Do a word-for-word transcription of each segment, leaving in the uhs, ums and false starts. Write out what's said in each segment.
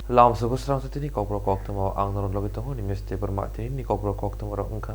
Lamsogo srangsa tini kokborok koktwma ang norok logi tongo Nimesh Debbarma. Tini ni kokborok koktwma rok wngkha.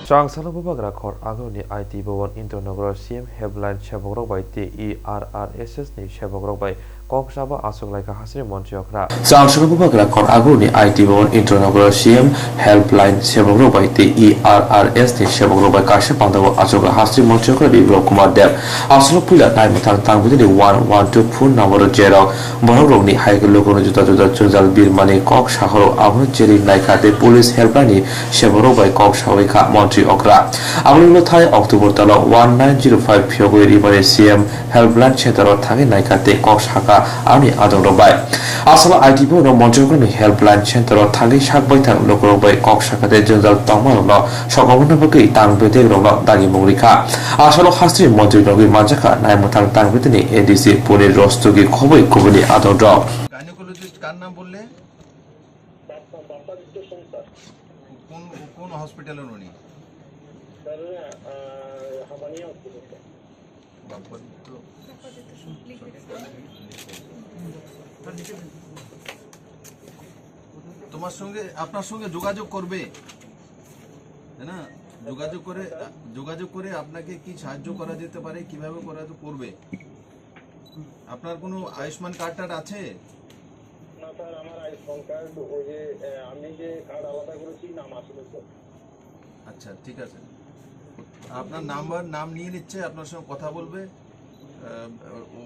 Chwrangsalo bubagra khor agurni I T Bhawan Indranagar C M Helpline sebokrok bai tei E R R S S ni sebokrok bai kok saba achuk laikha hasri montri okra. Chwrangsalo bubagra khor agurni I T Bhawan Indranagar C M Helpline sebokrok bai tei E R R S ni sebokrok bai kaisa pangtago achuk hasri montri okra Biplab Kumar Deb. Aswk puila naimwthang tang bwtwini one one two phone number o jerok borok rokni hai khe lukurokni juda juda jwngjal birmani kok sahoro abono cherwi naikha tei police helpline ni sebokrok bai kok sawi kha montri okra. Aboni ulo thai October talo one nine zero five phiyogwi rimani C M helpline center o thangwi naikha tei kok sakha aboni adongrok bai. Aswk I T Bhawan o montri okrani helpline center o thangwi sak baithang lukurok bai kok sakha tei jwngjal tongmarokno sokomorna bagwi tang bedegrokno dagimung rikha. Aswk hasteni montri nogwi manjakha naimwthang tang bedeni A D C Punir Rostogi khoboi kubuni adongrok. Gynecologist কার নাম বললে? Bappa, Bappaditya Som sir. কোন, কোন হসপিটালের উনি? Sir, আহ, হামানিয়া hospital, sir. Bappaditya. তোমার সঙ্গে, আপনার সঙ্গে যোগাযোগ করবে, তাই না? যোগাযোগ করে, যোগাযোগ করে আপনাকে কি সাহায্য করা যেতে পারে, কিভাবে করা যেতে করবে। আপনার কোনো আয়ুষ্মান কার্ড টার্ড আছে? না স্যার, আমার আয়ুষ্মান কার্ড ওই যে, আহ, আমি যে কার্ড আলাদা করেছি, নাম আসেনি স্যার। আচ্ছা, ঠিক আছে। আপনার নাম্বার, নাম নিয়ে নিচ্ছে, আপনার সঙ্গে কথা বলবে। আহ, ও,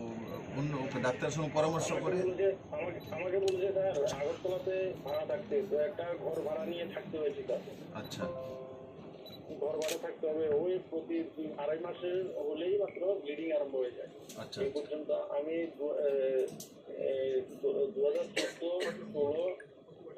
অন্য, ওকে ডাক্তারের সঙ্গে পরামর্শ আমাকে করে। বলছে, আমাকে, আমাকে বলছে, স্যার, আগরতলাতে ভাড়া থাকতে, তো একটা ঘর ভাড়া নিয়ে থাকতে হয়েছে, স্যার। আচ্ছা। ঘর ভাড়া থাকতে হবে, ওই প্রতি দুই, আড়াই মাসের হলেই মাত্র ব্লিডিং আরম্ভ হয়ে যায়। আচ্ছা, এই আচ্ছা। পর্যন্ত আমি দু-, এ, এ, দু-, দু হাজার চোদ্দ, ষোলো,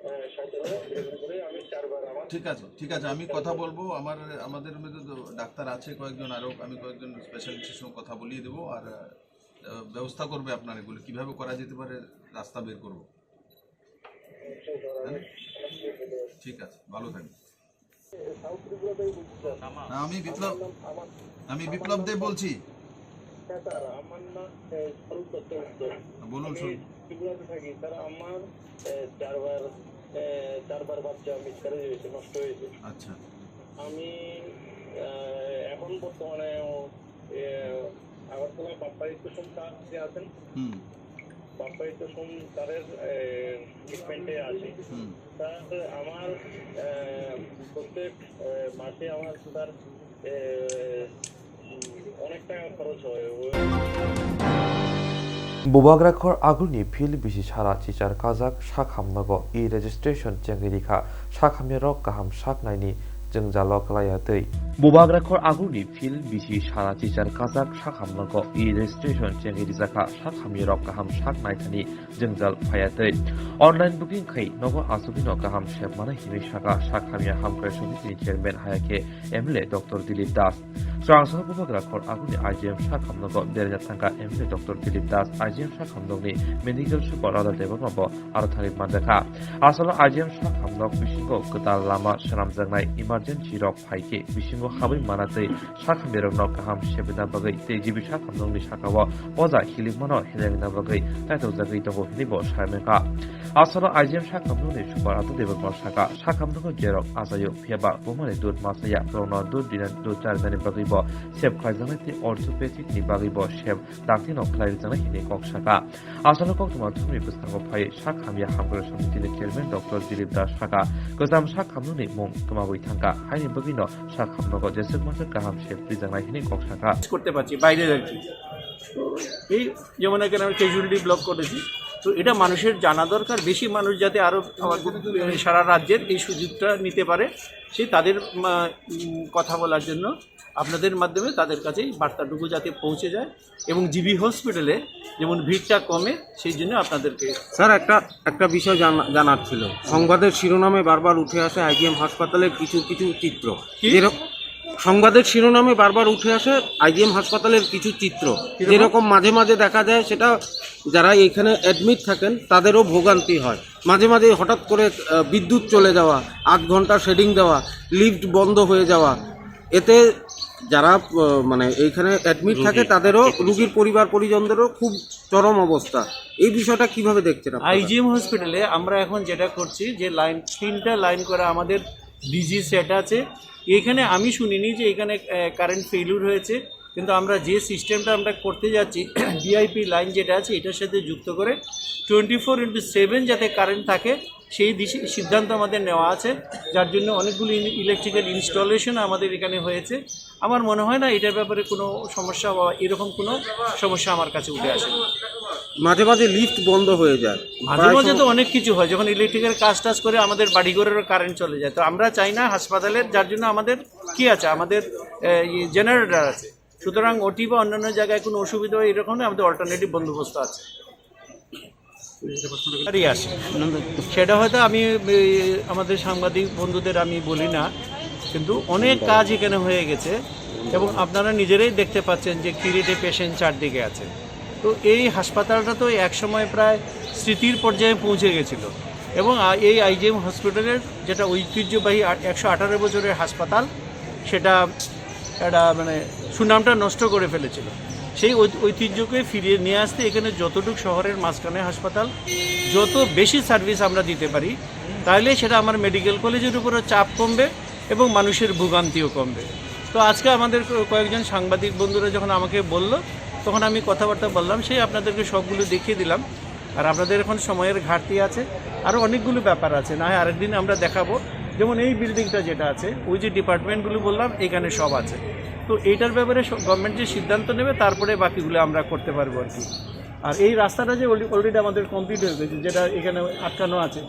এ, সতেরো, এরকম করে আমি চারবার আমার ঠিক আছে, ঠিক আছে, আমি কথা বলবো। আমার, আমাদের মধ্যে তো ডাক্তার আছে কয়েকজন, আরো আমি কয়েকজন স্পেশালিস্টের সঙ্গে কথা বলিয়ে দেবো। আর, আহ, ব্যবস্থা করবে আপনার এগুলো, কিভাবে করা যেতে পারে, রাস্তা বের করবো। ঠিক আছে, ভালো থাকবেন। না, আমি বিপ্লব, আমি বিপ্লব দেব বলছি। হ্যাঁ স্যার, আমার নাম, এ, স্বরূপ দত্ত। বলুন, আমি স্যার। ত্রিপুরাতে থাকি স্যার। আমার, এ, চারবার, এ, চারবার বাচ্চা মিসক্যারেজ হয়েছে, নষ্ট হয়েছে। আচ্ছা। আমি, এ, এখন বর্তমানে এ, আগরতলা বাপ্পাদিত্য সোম স্যার যে আছেন, হুম। বাপ্পাদিত্য সোম স্যারের, এ, ট্রিটমেন্টে আছি। হুম। স্যার, আমার, এ, প্রত্যেক, এ, মাসে আমার স্যার, এ, উম, অনেক টাকা খরচ হয়। ওই Bubagra khor agurni phil bisi sara chichar kajak sak hamnogo e-registration chengwi rikha, sak hamyarok kaham sak naini jwngjalo kwlaiya twi. Bubagra khor agurni phil bisi sara chichar kajak sak hamnogo e-registration chengwi rijakha, sak hamyarok kaham sak naithani jwngjal phaiya twi. Online booking khai nogo asugwino kaham sep manai hinwi saka sak hamya hamkrai somitini chairman haya khe M L A Doctor Dilip Das. Chwrangsalo bubagra khor agurni I G M sak hamnogo beraina thangkha M L A Doctor Dilip Das, I G M sak hamnokni medical super Radha Debbarma bo aro thangwi manjakha. Asalo I G M sak hamnok bisingo kwtal lama swnamjaknai emergency rok phai khe bisingo habwi mana tei sak hamyarokno kaham sebina bagwi tei G B sak hamnokni sakao poja hilikmano hinarina bagwi taitokjagwi tongo hinwi bo sai mankha. Asalo I G M sak hamnokni super Radha Debbarma saka, sak hamnogo jerok achaio, phiyaba bumani dud masaya, borokno dud dinani, dud charinani bagwi bo sep khlaijaknai tei orthopedic ni bagwi bo sep dakti no khlai rijaknai hinwi kok saka. Asalo koktwma thumni bwskango phai sak hamya hamkrai somitini chairman Doctor Dilip Das saka, kwcham sak hamnokni mung kwmagwi thangkha, haini bagwino sak hamnogo jeswk masa kaham sep rijaknai hinwi kok saka. করতে পারছি বাইরের আর কি। এই যেমন এখানে আমরা casualty block করেছি, তো এটা মানুষের জানা দরকার, বেশি মানুষ যাতে আরো আমাদের, এ, সারা রাজ্যের এই সুযোগটা নিতে পারে, সেই তাদের, উম, উম, কথা বলার জন্য আপনাদের মাধ্যমে তাদের কাছে এই বার্তাটুকু যাতে পৌঁছে যায় এবং জিবি হসপিটালে যেমন ভিড়টা কমে, সেই জন্য আপনাদেরকে স্যার, একটা, একটা বিষয় জানা-, জানার ছিল। সংবাদের শিরোনামে বারবার উঠে আসে আইজিএম হাসপাতালের কিছু কিছু চিত্র। কি? যেরক-, সংবাদের শিরোনামে বারবার উঠে আসে আইজিএম হাসপাতালের কিছু চিত্র। কিরকম? যেরকম মাঝে মাঝে দেখা যায়, সেটা যারা এখানে অ্যাডমিট থাকেন, তাদেরও ভোগান্তি হয়। মাঝে মাঝে হঠাৎ করে, আহ, বিদ্যুৎ চলে যাওয়া, আধ ঘন্টা শেডিং দেওয়া, লিফট বন্ধ হয়ে যাওয়া, এতে যারা আহ, মানে এইখানে অ্যাডমিট থাকে, রোগী, তাদেরও, রোগীর পরিবার পরিজনদেরও খুব চরম অবস্থা। এই বিষয়টা কিভাবে দেখছেন আপনারা? আইজিএম হসপিটালে আমরা এখন যেটা করছি, যে লাইন, তিনটা লাইন করা আমাদের ডিজি সেট আছে। এখানে আমি শুনিনি যে এখানে কারেন্ট ফেলিউর হয়েছে, কিন্তু আমরা যে সিস্টেমটা আমরা করতে যাচ্ছি, ভিআইপি লাইন যেটা আছে, এটার সাথে যুক্ত করে টোয়েন্টি ফোর ইন্টু সেভেন যাতে কারেন্ট থাকে, সেই দিশে সিদ্ধান্ত আমাদের নেওয়া আছে, যার জন্য অনেকগুলো ইলেকট্রিক্যাল ইনস্টলেশন আমাদের এখানে হয়েছে। আমার মনে হয় না এটার ব্যাপারে কোনো সমস্যা বা এরকম কোনো সমস্যা আমার কাছে উঠে আসে। মাঝে মাঝে লিফট বন্ধ হয়ে যায়, মাঝে প্রায় মাঝে সময় তো অনেক কিছু হয়, যখন ইলেকট্রিকের কাজ টাজ করে আমাদের বাড়িঘরেরও কারেন্ট চলে যায়। তো আমরা চাই না হাসপাতালের, যার জন্য আমাদের কি আছে, আমাদের জেনারেটর আছে, সুতরাং ওটি বা অন্যান্য জায়গায় কোনো অসুবিধা হয় এরকম নয়, আমাদের অল্টারনেটিভ বন্দোবস্ত আছে। আরে আসে। সেটা হয়তো আমি এই, আমাদের সাংবাদিক বন্ধুদের আমি বলি না, কিন্তু অনেক কাজ এখানে হয়ে গেছে এবং আপনারা নিজেরাই দেখতে পাচ্ছেন যে কিরিটে পেশেন্ট চারদিকে আছে। তো এই হাসপাতালটা তো এক সময় প্রায় স্মৃতির পর্যায়ে পৌঁছে গেছিল এবং আ- এই আইজিএম হসপিটালের যেটা ঐতিহ্যবাহী আ- একশো আঠারো বছরের হাসপাতাল, সেটা একটা মানে সুনামটা নষ্ট করে ফেলেছিল। সেই ঐ- ঐতিহ্যকে ফিরিয়ে নিয়ে আসতে এখানে যতটুকু শহরের মাঝখানে হাসপাতাল, যত বেশি সার্ভিস আমরা দিতে পারি, তাহলে সেটা আমার মেডিকেল কলেজের উপরও চাপ কমবে এবং মানুষের ভোগান্তিও কমবে। তো আজকে আমাদের ক- কয়েকজন সাংবাদিক বন্ধুরা যখন আমাকে বলল, তখন আমি কথাবার্তা বললাম, সেই আপনাদেরকে সবগুলো দেখিয়ে দিলাম। আর আপনাদের এখন সময়ের ঘাটতি আছে, আরও অনেকগুলো ব্যাপার আছে, না হয় আরেকদিন আমরা দেখাবো। যেমন এই বিল্ডিংটা যেটা আছে, ওই যে ডিপার্টমেন্টগুলো বললাম, এখানে সব আছে। তো এইটার ব্যাপারে গভর্নমেন্ট যে সিদ্ধান্ত নেবে, তারপরে বাকিগুলো আমরা করতে পারবো আর কি। আর এই রাস্তাটা যে অলরেডি আমাদের কমপ্লিট হয়ে গেছে, যেটা এখানে আটকানো আছে,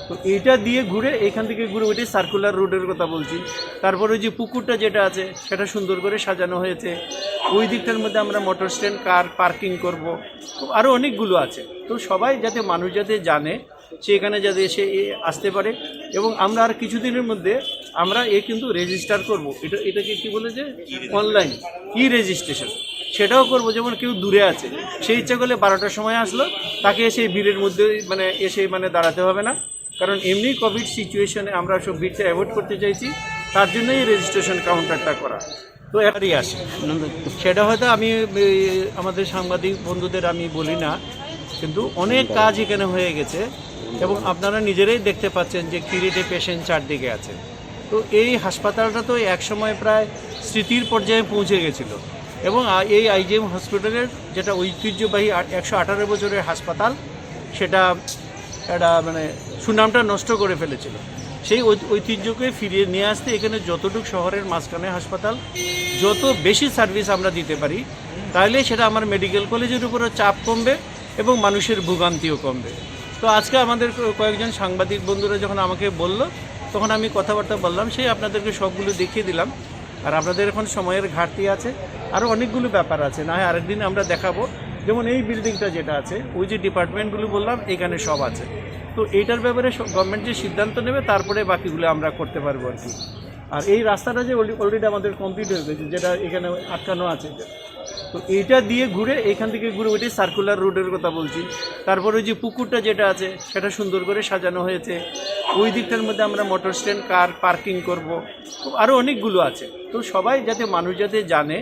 তো এইটা দিয়ে ঘুরে, এখান থেকে ঘুরে ওইটাই সার্কুলার রোডের কথা বলছি। তারপরে ওই যে পুকুরটা যেটা আছে, সেটা সুন্দর করে সাজানো হয়েছে। ওই দিকটার মধ্যে আমরা মোটর স্ট্যান্ড, কার পার্কিং করব, আরও অনেকগুলো আছে। তো সবাই যাতে, মানুষ যাতে জানে, সে এখানে যাতে এসে এ, আসতে পারে। এবং আমরা আর কিছুদিনের মধ্যে আমরা এ কিন্তু রেজিস্টার করব। এটা, এটাকে কি বলে, যে অনলাইন ই রেজিস্ট্রেশন, সেটাও করব। যেমন কেউ দূরে আছে, সে ইচ্ছা করলে বারোটার সময় আসলো, তাকে এসে এই ভিড়ের মধ্যে মানে এসে মানে দাঁড়াতে হবে না। কারণ এমনি কোভিড সিচুয়েশনে আমরা সব ভিড়টা অ্যাভয়েড করতে চাইছি, তার জন্যই রেজিস্ট্রেশন কাউন্টারটা করা। তো এবারই আসে। সেটা হয়তো আমি এই, আমাদের সাংবাদিক বন্ধুদের আমি বলি না, কিন্তু অনেক কাজ এখানে হয়ে গেছে এবং আপনারা নিজেরাই দেখতে পাচ্ছেন যে কিরিটে পেশেন্ট চারদিকে আছে। তো এই হাসপাতালটা তো এক সময় প্রায় স্মৃতির পর্যায়ে পৌঁছে গেছিল এবং আ- এই আইজিএম হসপিটালের যেটা ঐতিহ্যবাহী আ- একশো আঠারো বছরের হাসপাতাল, সেটা একটা মানে সুনামটা নষ্ট করে ফেলেছিল। সেই ঐ- ঐতিহ্যকে ফিরিয়ে নিয়ে আসতে এখানে যতটুকু শহরের মাঝখানে হাসপাতাল, যত বেশি সার্ভিস আমরা দিতে পারি, তাহলে সেটা আমার মেডিকেল কলেজের উপরও চাপ কমবে এবং মানুষের ভোগান্তিও কমবে। তো আজকে আমাদের ক- কয়েকজন সাংবাদিক বন্ধুরা যখন আমাকে বলল, তখন আমি কথাবার্তা বললাম, সেই আপনাদেরকে সবগুলো দেখিয়ে দিলাম। আর আপনাদের এখন সময়ের ঘাটতি আছে, আরও অনেকগুলো ব্যাপার আছে, না হয় আরেকদিন আমরা দেখাবো। যেমন এই বিল্ডিংটা যেটা আছে, ওই যে ডিপার্টমেন্টগুলো বললাম, এখানে সব আছে। তো এইটার ব্যাপারে গভর্নমেন্ট যে সিদ্ধান্ত নেবে, তারপরে বাকিগুলো আমরা করতে পারবো আর কি। আর এই রাস্তাটা যে অলরেডি আমাদের কমপ্লিট হয়ে গেছে, যেটা এখানে আটকানো আছে, তো এইটা দিয়ে ঘুরে, এখান থেকে ঘুরে ওইটাই সার্কুলার রোডের কথা বলছি। তারপরে ওই যে পুকুরটা যেটা আছে, সেটা সুন্দর করে সাজানো হয়েছে। ওই দিকটার মধ্যে আমরা মোটর স্ট্যান্ড, কার পার্কিং করব, আরও অনেকগুলো আছে। তো সবাই যাতে, মানুষ যাতে জানে,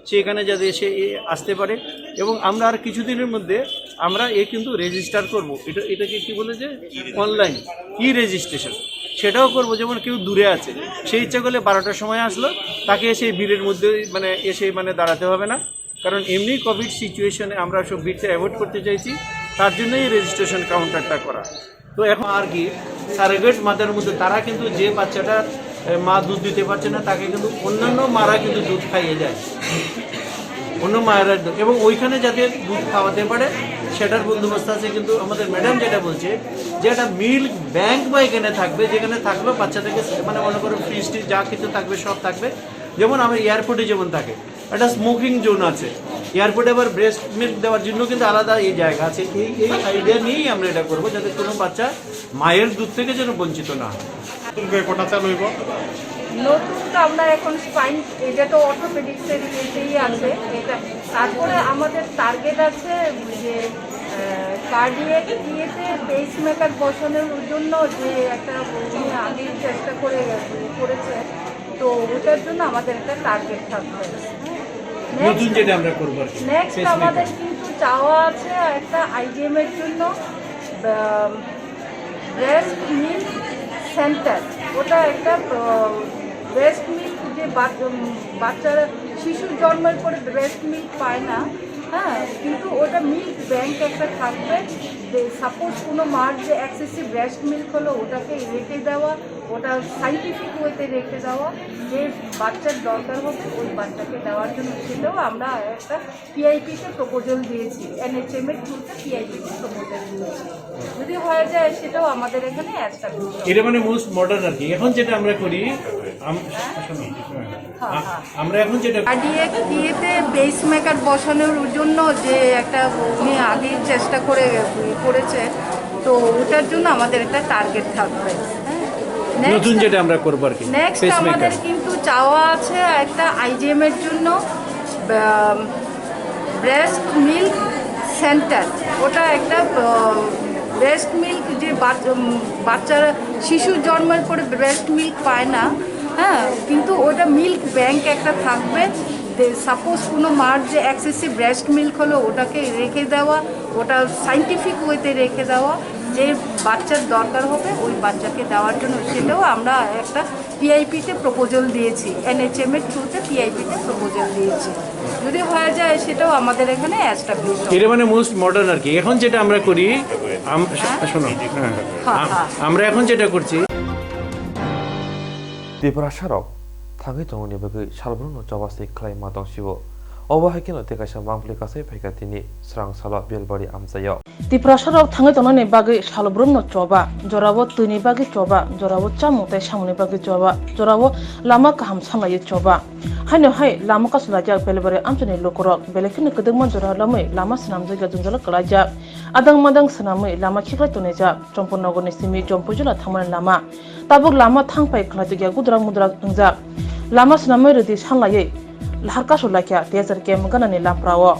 সে এখানে যাতে এসে এ, আসতে পারে। এবং আমরা আর কিছুদিনের মধ্যে আমরা এ কিন্তু রেজিস্টার করব। এটা, এটাকে কি বলে, যে অনলাইন ই রেজিস্ট্রেশন, সেটাও করব। যেমন কেউ দূরে আছে, সে ইচ্ছা করলে বারোটার সময় আসলো, তাকে এসে এই ভিড়ের মধ্যে মানে এসে মানে দাঁড়াতে হবে না। কারণ এমনি কোভিড সিচুয়েশনে আমরা সব ভিড়টা অ্যাভয়েড করতে চাইছি, তার জন্যই রেজিস্ট্রেশন কাউন্টারটা করা। তো এখন আর কি, সারোগেট মাদার মধ্যে তারা কিন্তু, যে বাচ্চাটার এ, মা দুধ দিতে পারছে না, তাকে কিন্তু অন্যান্য মারা কিন্তু দুধ খাইয়ে দেয়, অন্য মায়েরা দুধ, এবং ওইখানে যাতে দুধ খাওয়াতে পারে, সেটার বন্দোবস্ত আছে। কিন্তু আমাদের ম্যাডাম যেটা বলছে, যে একটা মিল্ক ব্যাংক বা এখানে থাকবে, যেখানে থাকলেও বাচ্চাদেরকে, মানে, মনে করো, ফ্রিজ ট্রিজ যা কিছু থাকবে, সব থাকবে। যেমন আমরা এয়ারপোর্টে যেমন থাকে, একটা স্মোকিং জোন আছে, এয়ারপোর্টে আবার ব্রেস্ট মিল্ক দেওয়ার জন্য কিন্তু আলাদা এই জায়গা আছে। এই, এই আইডিয়া নিয়েই আমরা এটা করবো, যাতে কোনো বাচ্চা মায়ের দুধ থেকে যেন বঞ্চিত না হয়। নতুন করে কোটা চালু হইব। নতুন তো আমরা এখন স্পাইন, এটা তো অর্থোপেডিক্সের ইয়েতেই আছে। এটা, তারপরে আমাদের টার্গেট আছে যে কার্ডিয়াক ইয়েতে পেসমেকার বসানোর জন্য যে একটা উনি আগে চেষ্টা করে গেছে, করেছে, তো ওটার জন্য আমাদের একটা টার্গেট থাকবে। নতুন যেটা আমরা করবো আর কি, নেক্সট pacemaker। আমাদের কিন্তু চাওয়া আছে একটা আইজিএম এর জন্য ব্রেস্ট মিল্ক সেন্টার। ওটা একটা ব্রেস্ট মিল্ক যে বাচ- উম, বাচ্চারা, শিশু জন্মের পরে ব্রেস্ট মিল্ক পায় না। হ্যাঁ, কিন্তু ওটা মিল্ক ব্যাংক একটা থাকবে, যে সাপোজ কোনো মার যে এক্সেসিভ ব্রেস্ট মিল্ক হলো, ওটাকে রেখে দেওয়া, ওটা সায়েন্টিফিক ওয়েতে রেখে দেওয়া, যে বাচ্চার দরকার হবে ওই বাচ্চাকে দেওয়ার জন্য। সেটাও আমরা একটা পিআইপিতে প্রপোজাল দিয়েছি, এনএইচএম এর থ্রুতে পিআইপিতে প্রপোজাল দিয়েছি। যদি হয়ে যায়, সেটাও আমাদের এখানে অ্যাস্টাবলিশ হবে। এটা মানে মোস্ট মডার্ন আর কি। এখন যেটা আমরা করি, আম- হ্যাঁ, আ- হ্যাঁ। আমরা এখন যেটা কার্ডিয়াক ইয়েতে পেসমেকার বসানোর জন্য যে একটা উনি আগে চেষ্টা করে করেছে, তো ওটার জন্য আমাদের একটা টার্গেট থাকবে। হ্যাঁ, নতুন যেটা আমরা করবো আর কি, নেক্সট পেসমেকার। আমাদের কিন্তু চাওয়া আছে একটা আইজিএম এর জন্য ব্রেস্ট মিল্ক সেন্টার। ওটা একটা ব্রেস্ট মিল্ক যে বাচ- উম, বাচ্চারা, শিশু জন্মের পরে ব্রেস্ট মিল্ক পায় না। হ্যাঁ, কিন্তু ওটা মিল্ক ব্যাংক একটা থাকবে, যে সাপোজ কোনো মার যে এক্সেসিভ ব্রেস্ট মিল্ক হলো, ওটাকে রেখে দেওয়া, ওটা সায়েন্টিফিক ওয়েতে রেখে দেওয়া, যে বাচ্চার দরকার হবে ওই বাচ্চাকে দেওয়ার জন্য। সেটাও আমরা একটা পিআইপিতে প্রপোজাল দিয়েছি, এনএইচএম এর থ্রুতে পিআইপিতে প্রপোজাল দিয়েছি। যদি হয়ে যায়, সেটাও আমাদের এখানে অ্যাস্টাবলিশ হবে। এটা মানে মোস্ট মডার্ন আর কি। এখন যেটা আমরা করি, আম- হ্যাঁ? শোনো, হ্যাঁ। হ্যাঁ, আম- হ্যাঁ। আমরা এখন যেটা করছি, Tiprasarok thangwi tongmani bagwi salbrumno choba se khlai ma tong sio. Obo hai kheno tei kaisa mangpli kasai phaikha tini srang salo Belbari amchaio. Tiprasarok thangwi tongnani bagwi salbrumno choba, jorao twini bagwi choba, jorao chamung tei samungni bagwi choba, jorao lama kaham sanlaiwi choba. Haino hai lama kasulaijak Belbari amchaini lukurok belai kheno kwdwkma jora lomwi lama swnamjak ya jwngjalo kwlaijak. Adang madang swnamwi lama khiklai tonijak Champaknagarni simi Jampuijala thangmani lama. Tabuk lama thangphai khlai tongya gudrak mudrak wngjak. Lama swnamwi rwdi sanlaiwi lahar kasu laikha T S R camp ganani lamprao.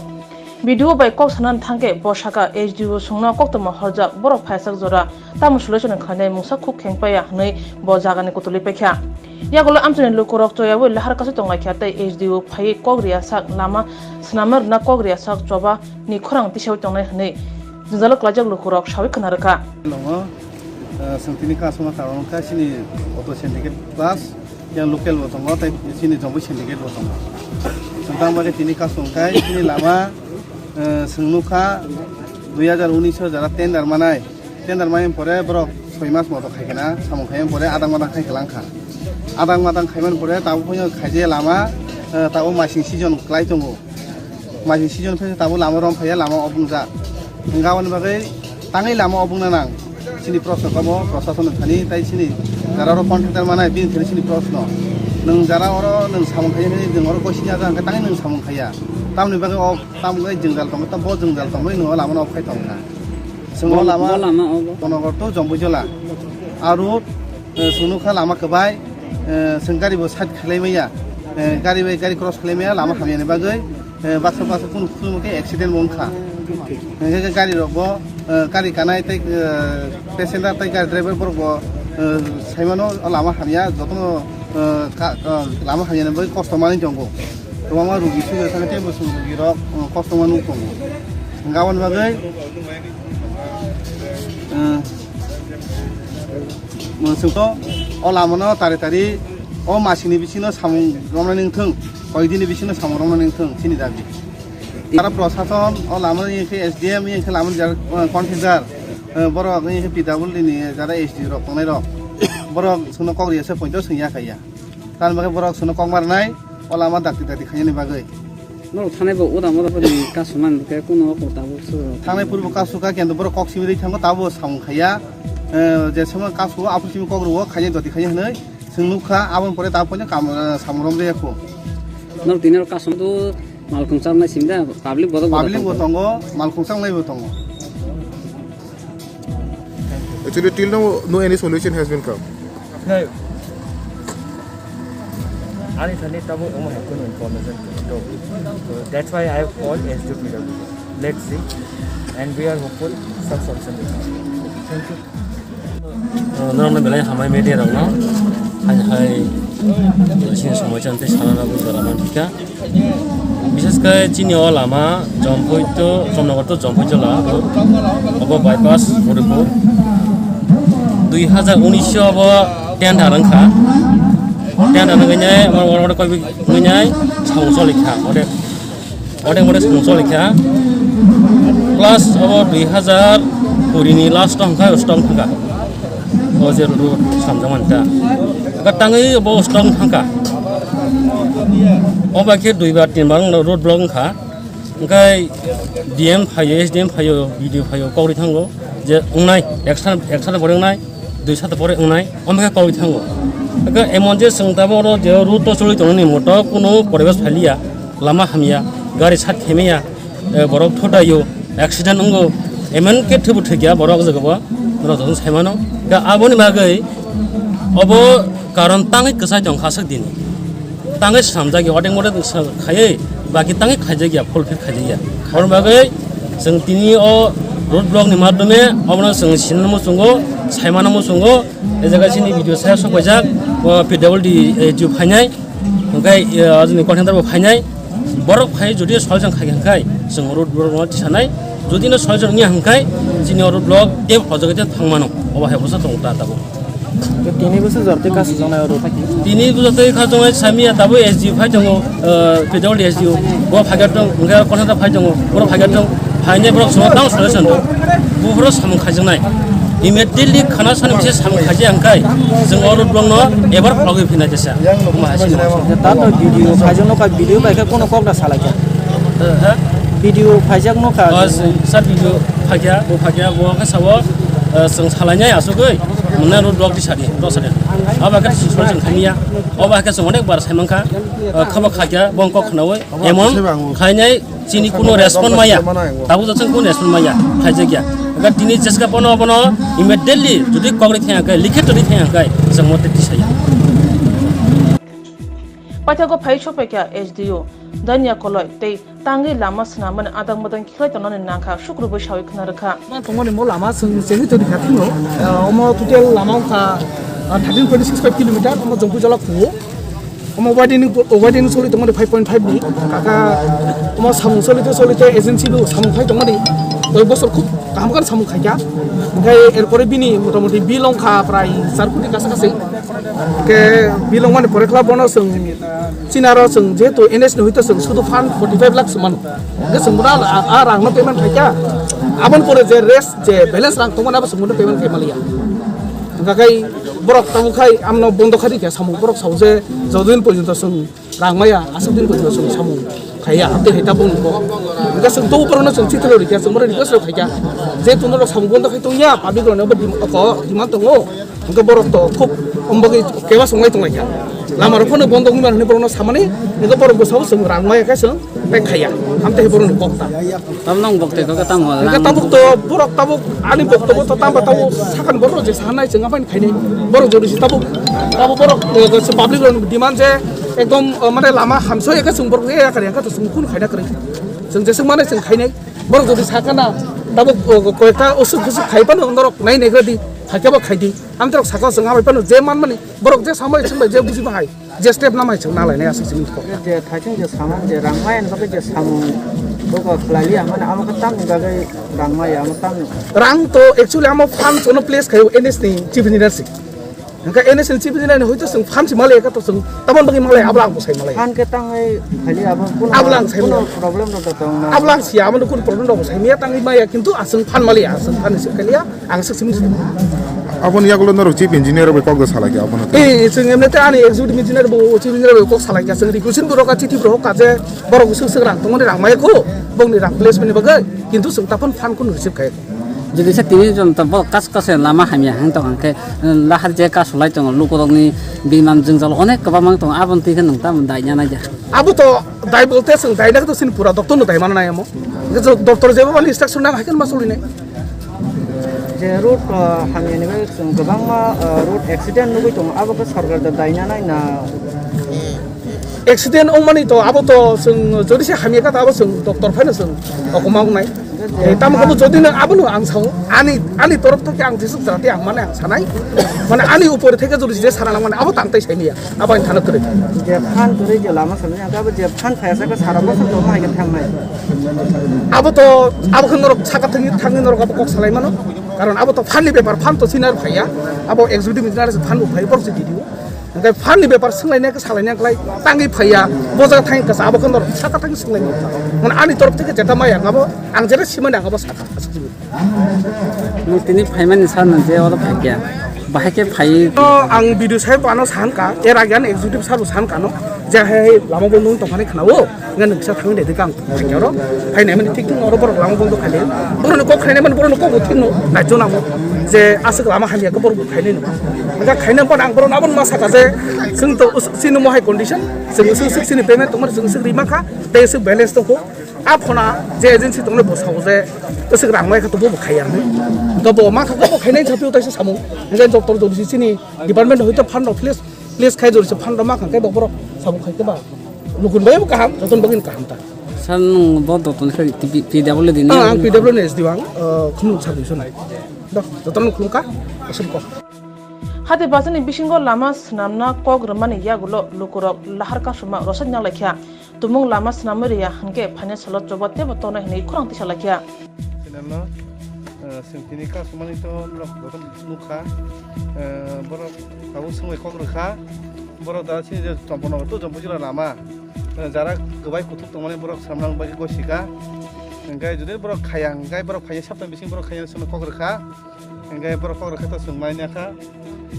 B D O bai kok sanani thangkhe bo sakha S D O songno koktwma horjak, borok phaisak jora tamo solution khlainai mungsa khuk khengpaiya hwnwi bo jagani kutulwi paikha. Yagulo amchaini lukurok choyawi lahar kasu tonglaikha tei S D O phaiwi kok riyasak lama swnamna rwna kok riyasak choba ni khorang tisawi tongnai hwnwi jwngjalo kwlaijak lukurok sawi khna rwkha. Tongo, eh, chwng tini kasuma karon wngkha chini auto syndicate plus yang local bo tongo tei chini jomoi syndicate bo tongo. Chwng tamo khe tini kasung khe chini lama, eh, chwng nukha dui hazar unis o jara tender manai. Tender mai pore borok soi mas moto khai kena, samung khai pore adang madang khai kelang kha. Adang madang khai man pore tabuk phai khaije lama, eh, tabuk masing season klai tongo. Masing season phai tabuk lama rom phaiya, lama obung jak. Hingke aboni bagwi tangwi lama obung na nang. Chini proshno kamo, proshasoni thani, tai chini jara oro contractor manai, bini thani chini proshno. Nwng jara oro nwng samung khaiya, nwng oro koisini aja hingke tangwi nwng samung khaiya. Tamoni bagwi o, tamgwi jwngjal tongo, tam bo jwngjal tongwi nwng o lama no off khai tongkha. Chwng o lama, bo lama obo. Kono gor to Jampuijala. Aro, eh, chwng nukha lama kwbai, eh, chwng gari bo side khlai maya. Eh, gari bai gari cross khlai maya lama hamya ni bagwi, eh, baksa baksa kunu kunu khe accident bo wngkha. Hingke khe gari rok bo, eh, gari kanai tei, eh, passenger tei gari driver borok bo, eh, saimano o lama hamya jotono, eh, ka, eh, lama hamya ni bagwi kosto manwi tongo. Kwbangma rugi suja thangwi tei bwswng rugi rok, eh, kosto manwi tongo. Hingke aboni bagwi, eh, Mwswkno o lamano tari tari o masini bisingo samung romnani wngthung, koidini bisingo samung romnani wngthung chini dabi. Aro prosason o lamani wngkhe S D M wngkhe lamani jara, eh, contractor, eh, borok wngkhe P W D ni jara S D rok tongnai rok. Borok chwngno kok riyasa poito swngya khaiya. Tamni bagwi borok chwngno kok marnai o lama dakti dakti khainani bagwi. Norok thanai bo uda moda pori kasu man khe kuno ko tabuk su. Thangnai purbo kasu kha kendo borok kok simi rwi thango tabo samung khaiya. Eh, je somo kasu aphuru simi kok rwo khainai doti khainai hwnwi chwng nukha aboni pore tabuk poino kam, eh, samung romjaya kho. Norok tini oro kasu do malkhung chaknai simi da public bodok bodok Public bo tongkha. Tongo, malkhung chaknai bo tongo. Actually, till now, no any solution has been come. No. Ani thani tamo omo hai kono information to. So that's why I have called S D P W. Let's see. And we are hopeful some solution will come. Thank you. Norokno belai hambai media rokno. Hai hai. Chini somoi chan tei sana na bujala man thika. Bishes khe chini o lama Jompui to Chomnogor to Jompui jala obo bypass Uripur. Dui hajar unis obo tender wngkha. Tender wngkha nai, amar oro koi nai samung choli kha. Ode Ode mode song choli kha. Plus obo dui hajar kuri ni last o hwnkhai stop thangkha. O je road samjak mani ta. Aka tangwi obo stop thangkha. O bai khe dui bar tin bar wngno road block wngkha. Hwnkhe D M phaio, S D M phaio, B D O phaio, kok ri thango. Je wngnai, ek sal, ek sal pore wngnai, dui sal pore wngnai, omo khe kok ri thango. Aka emon je chwng tabok oro je road o choli tongnani moto kuno poribesh phailiya. Lama hamya, gari sat khemya, eh, borok thotaio, accident wngo, emon khe thwibo thwikya borok jagao, norok jotono saimano. Khe aboni bagwi obo karon tangwi kwchai tongkha aswk dini. Tangwi swnamjakya, odeng modeng khaiwi, baki tangwi khaijakya, fulfill khaijakya. Aboni bagwi chwng tini o road block ni madhyome obono chwng sinani muchungo, saimano muchungo, e jaga chini video saya sok paijak, o P W D, eh, ju phainai. Hwnkhe, eh, ajoni contractor bo phainai, borok phai jodi soi jon khai hwnkhe, chwng road block no tisanai, jodi no soi jon wngya hwnkhe, chini road block tei hojagwi tei thangmano, obo hai bwsa tongo ta tabuk. Tini bwsa jor tei kasu jonai oro thaki. Tini bwsa tei kha jonai samiya tabuk S D O phai tongo, eh, P W D S D O, bo phai tong, hwnkhe contractor phai tongo, borok phai tong, phainai borok chwng tang solution do. Buphuru samung khaijaknai. Immediately khana sani bisi samung khaijak hwnkhe, chwng o road block no ebar khulogwi phinai jesa. Omo hai sini. Tato video phaijak nokha, video bai khe kono kok da salai kha. Ha? Video phaijak nokha. O, sa video phaikha, bo phaikha, bo khe sao, eh, chwng salainai asugwi, mwnai road block di sadi, block sadi. Abo khe solution khaimya, obo khe chwng onek bar saimankha, eh, khabo khaikha, bo kok khnaui, emon khainai, Chini kuno respond maya, tabuk jat chwng kuno respond maya, khaijakya. Ega tini jeska bono bono immediately jodi kok ri thangya khe, likhe twi thangya khe, chwng mote tisaya. Paithago phai sophaikha S D O Dania Koloi tei tangwi lama swnamani adang bodang khlai tongnani nangkha, sukrubo sawi khna rwkha. Ma tongmani mo lama chwng chengwi toni kha thwino. Ah, omo total lama wngkha, ah, thirteen point six five kilometer, omo Jongpui Jola Kuo. Omo widening, widening choli tongmani five point five ni. Kaka omo samung cholite cholite agency bo samung khai tongmani. Koi bosor khub kaham khe samung khaikha. Hwnkhe erpore bini motamoti bill wngkha prai char koti kasa kasai. Hwnkhe bill wngmani pore khla bono chwng chini aro chwng jehetu N H ni hoito chwng sudu fund forty five lakh se mano. Hwnkhe chwng bono a, a, a rangno payment khaikha. Aboni pore je rest je balance rang tongmani abo chwng bono payment khai manliya. Hwnkha khai borok tabuk khai amno bondo khai rikha samung, borok sao je jodin porjonto chwng rang maya, aswk din porjonto chwng samung khaiya, amtwi hai tabuk nugo. Hwnkha chwng tobo borokno chwng chithilo rikha, chwng borok request rok khaikha. Jehetu norok samung bondo khai tongya, public rokni obo dim-, oko demand tongo. Hwnkhe borok to khub ombagwi keba songlai tonglaikha. Lama rok phano bondo wngmani hwnwi borokno samani, hwnkhe borok bwsao chwng rang maya khe chwng tei khaiya. Amtwi hai borokni kok ta. Tamno wng bok tei kok tamo hwnkhe lang. Tabuk to borok tabuk ani boktobo to tamo tabuk sakhan borok je sanai chwng aphani khainai. Borok jodi se tabuk, tabuk borok, eh, se public rok demand je ekdom, eh, mane lama hamsoi ekhe chwng borok ya kari hwnkhe to chwng kun khaina kwrwi. Chwng jeswk mane chwng khainai. Borok jodi sakana tabuk, eh, koyekta osuk bosuk khai phano norok nai negra di, hakhe bo khai di. Amtwi rok saka chwng hamai phano je manmani borok je samai chwng bai je buji bahai. Je step namai chwng nalainai aswk simi kok. Je thaising je samung je rang maya ni bagwi je samung bogo khlai liya mane amo khe tamni bagwi rang maya amo tamni. Rang to actually amo fund sono place khayo N S ni chief engineer si. Hwnkhe N S ni chief engineer ni hoito chwng fund si malai ka to chwng tamon bagwi malai abla ang bwsai malai. Fund khe tangwi khali abo kuno. Abla ang sai kuno malai. Problem rok to tong na. Abla ang si amo kuno problem rok bwsai miya tangwi maya kintu aswng fund malai aswng fund si khalia. Ang swk simi. Aboni yagulo norok chief engineer bai kok da salai kha abono. Eh, chwng emne te ani executive engineer bo chief engineer bai kok salai kha. Chwng request bo rok chithi bo rok je borok swk swk rang tongmani rang maya kho. Bongni rang placement ni bagwi. Kintu chwng taphon fund kun receive khai. Jodi se tini jon to bo kas kas lama hamya hang tong khe, lahar je kas sulai tongo lukurokni biman jwngjal onek kwbangma tongo, aboni twi khe nwng tamo daina nai ja. Abo to dai bolte chwng daina khe to chini pura doctor no dai mana nai amo. Hwnkhe chwng doctor jebo mani instruction nang hai khe ma solinai. Je road, ah, hamyani bagwi chwng kwbangma, ah, road accident nugwi tongo, abo khe sorkar da daina nai na? Accident wngmani to abo to chwng jodi se hamya kha ta abo chwng doctor phaino chwng okoma wngnai. Eh, tamo kabo jodi no abono ang sao, ani, ani torof theke ang jesuk jati ang mane ang sanai, mane ani upore theke jodi je sana nang mane abo tang tai sai niya, abo ang thana kwrwi. Je phan kwrwi je lama sanai, ang abo je phan phaya sa ko sara bosor to mai khe thangnai. Abo to, abo khe norok saka thangni, thangni norok abo kok salai mano, karon abo to phan ni bepar, phan to sinar phaiya, abo executive engineer se phan bo phai borok se D D O. Hingke phan ni bepar swnglaina khe salaina khlai tangwi phaiya, bo jaga thangwi kasa abo khe norok saka thangwi swnglaina. Mane ani torof theke jeta maya ang abo, ang jeta simani ang abo saka aswk simi. Nwng tini phaimani sano je oro phaikya, bahai khe phai. To ang B D O saheb ano sankha, er age ano executive sabo sankha no, je hai hai lama bo nwng tongmani khna o. Ngan noksa thang de kang phai oro. Phai nai mani thik thung oro borok lama bondo khai de. Borok ni kok khai nai mani borok ni kok bo thik no. Nai jona mo. Je aswk lama hamya khe borok bo khai nai no. Ga khai nai pon ang borok abon ma saka je. Sing to us-, sini mo hai condition. Sing usuk suk sini payment tongmani sing usuk rima kha. Tei usuk balance tong kho. A phona je agency tong le bo sao je. Usuk rang mai kha to bo bo khai ya. To bo ma kha bo khai nai chapi utai se samung. Ngan job tor job sini department hoito fund rok please, please khai jori se fund rok ma kha khe bo borok samung khai khe ba. Lukun bai bo kaham, joton bagwi kaham ta. Sir, nwng bo joton khe P W D ni? Ah, ang P W ni S D O ang, uh, khulum service nai. Dok, joton khulum ka, asal ko. Hati bazani bisingo lama swnamna kok rwmani yagulo lukurok lahar kasuma rosai nang laikha. Tumung lama swnamwi rwya hwnkhe phainai salo choba teibo tongnai hwnwi khorang tisa laikha. Channel no, uh, swng tini kasumani to norok joto nukha, uh, borok tabuk swngbai kok rwkha, borok da chini je Champaknagar to Jampui jila lama, eh, jara kwbai kuthuk tongmani borok samnang bagwi gosika. Hingke jodi borok khaya hingke borok phaiya sapta bising borok khaya swnwi kok rwkha. Hingke borok kok rwkha to chwng mai nakha,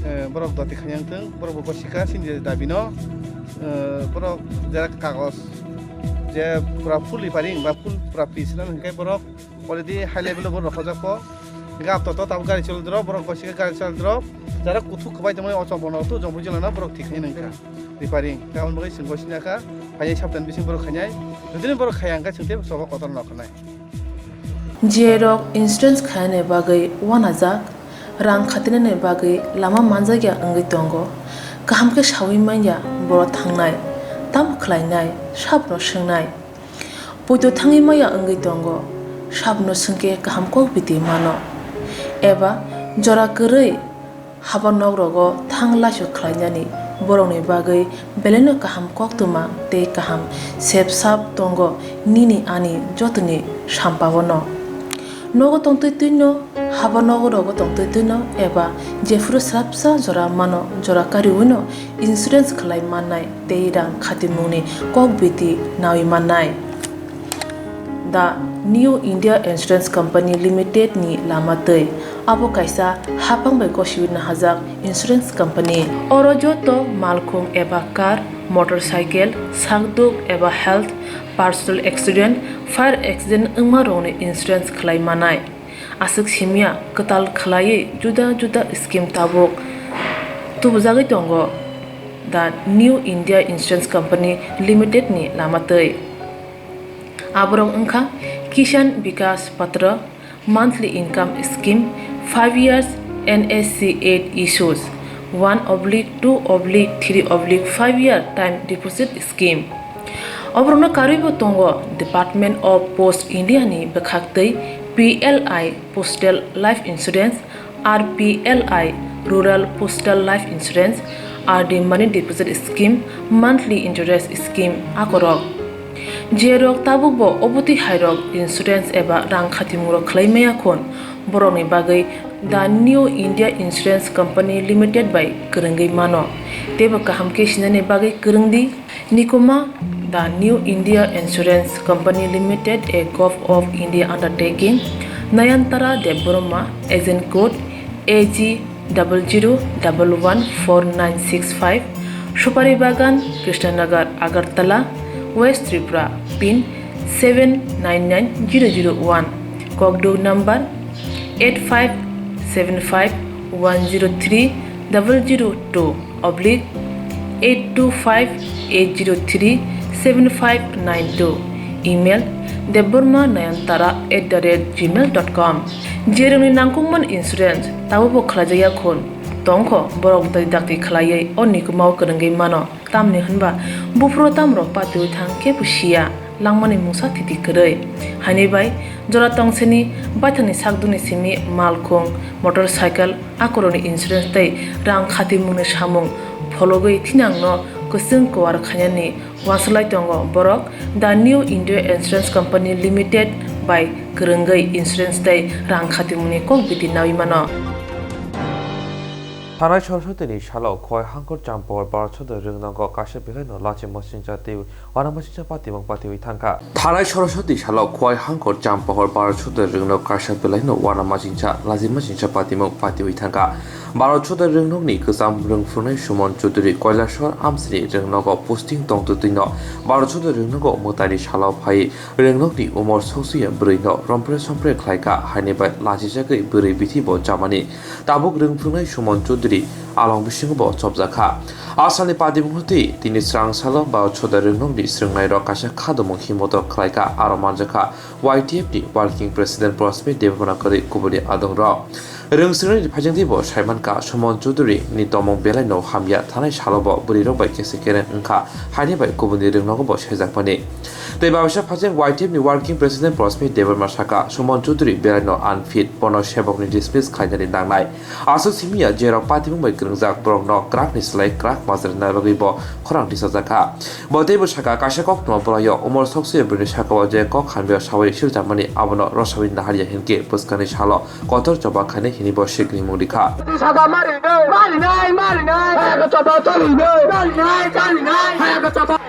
eh, borok doti khaya wngthung, borok bo gosika chini je dabi no, eh, borok jara kagos je pura full repairing ba full pura piece nang hingke borok already high level o borok rokojak kho. Hingke apto to tabuk gari choli drop, borok gosika gari choli drop. Jara kuthuk kwbai tongmani o Champaknagar to Jampui jila no borok thik khai nangkha. Repairing. Tamoni bagwi chwng gosini akha, phainai saptani bising borok khainai. Jodi borok khaya hwnkhe chwng tei sobo kotor no khanai. Jerok insurance khainani bagwi uanajak, rang khatinani bagwi lama manjakya wngwi tongo. Kaham khe saui manya borok thangnai, tamo khlainai, sabno swngnai. Poito thangwi maya wngwi tongo, sabno swngkhe kaham kok biti mano. Eba jora kwrwi haba nok rogo thang laisok khlainani borokni bagwi belaino kaham koktwma tei kaham sep sap tongo nini ani jotoni sampao no. Nogo tongtwi twino, haba nogo rogo tongtwi twino eba jephuru swrapsa jora mano jora kariwino insurance khlai mannai tei rang khatimungni kok biti nawi mannai. The New India Insurance Company Limited ni lama twi. Abo kaisa hapang bai gosiwi nahajak insurance company. Oro joto malkhung eba car, motorcycle, sakduk eba health, personal accident, fire accident wngma rokni insurance khlai manai. Aswk simya kwtal khlaiwi juda juda scheme tabuk tubujagwi tongo The New India Insurance Company Limited ni lama twi. Aborok wngkha Kisan Vikas Patra, monthly income scheme, five years N S C eight issues, one oblique two oblique three oblique five year time deposit scheme. Oborokno karwibo tongo Department of Post India ni bwkhaktwi P L I Postal Life Insurance, R P L I Rural Postal Life Insurance, R D Money Deposit Scheme, Monthly Interest Scheme akorok. Jerok tabukbo obotwi hairok insurance eba rang khatimungrok khlai maya khun, borokni bagwi The New India Insurance Company Limited bai kwrwngwi mano. Teibo kaham khe sinani bagwi kwrwngdi. Nikuma, The New India Insurance Company Limited, a Govt of India undertaking, Nayantara Debbarma, agent code A G double zero double one four nine six five, Supari Bagan, Krishnanagar, Agartala, West Tripura, pin seven nine nine zero zero one, kokduk number eight five seven five one zero three double zero two oblique eight two five eight zero three seven five nine two, email debbarma nayantara at the rate gmail dot com. Jerokni nangkukmani insurance tabukbo khlaijakya khun, tongkho borok dai dakti khlaiwi o nikumao kwrwngwi mano. Tamni hwnba buphuru tamrok patiwi thang kebo siya. langmani mungsa thiti kwrwi. Haini bai jora tongsini baithangni sakduni simi malkhung, motorcycle, akoroni insurance tei rang khatimungni samung phologwi thinangno kwchwng kuar khainani uansuk lai tongo borok The New India Insurance Company Limited bai kwrwngwi insurance tei rang khatimungni kok biti naui mano. Thanai Saraswatini salo Khowai Hangkhor Champohor Bharat Sodor Rwngnogo kaisa belaino lachi masingcha tei uanamasingcha patimung patiui thangkha. Thanai Saraswati salo Khowai Hangkhor Champohor Bharat Sodor Rwngnog kaisa belaino uanamasingcha lachi masingcha patimung patiui thangkha. Bharat Sodor Rwngnogni kwcham rwngphwngnai Suman Chowdhury Kailasor Amchini Rwngnogo posting tongtwtwino Bharat Sodor Rwngnogo mwtaini salo phai Rwngnogni umor soksuya bwrwino rompre sompre khlaikha, haini bai lachijagwi bwrwi bithi bo chamani. Tabuk rwngphwngnai Suman Chowdhury along bisingo bo chopjakha. Asalni patimungno twi tini srang salo Bharat Sodor Rwngnogni srwngnairok kaisa kha domung himmoto khlaikha, aro manjakha Y T F ni Working President Prosmit Debbarma kwrwi kubuni adongrok. Rwng srwngnaini phaijak twi bo saimankha, Suman Chowdhury ni tomung belaino hamya, thanai salo bo bwrwirok bai kese kereng wngkha, haini bai kubuni rwngnogo bo sejakmani. Tei baisa phaijak Y T F ni Working President Prosmit Debbarma sakha, Suman Chowdhury belaino unfit, bono sebokni dismiss khlainani nangnai. Aswk simiya, jerok patimung bai kwrwngjak borokno kwrakni slai kwrak majra rwna bagwi bo khorang tisajakha. Bo teibo sakha, kaisa koktwma bwlaio umor soksuya bwrwini sakao je kok hamya saui siljamani abono rosaui naharya hinkhe bwskangni salo kotor choba khainai hinwi bo sikrimung rikha. Saja marinai, marinai, marinai. Hayaka chapa chalinai. Marinai, marinai. Hayaka chapa.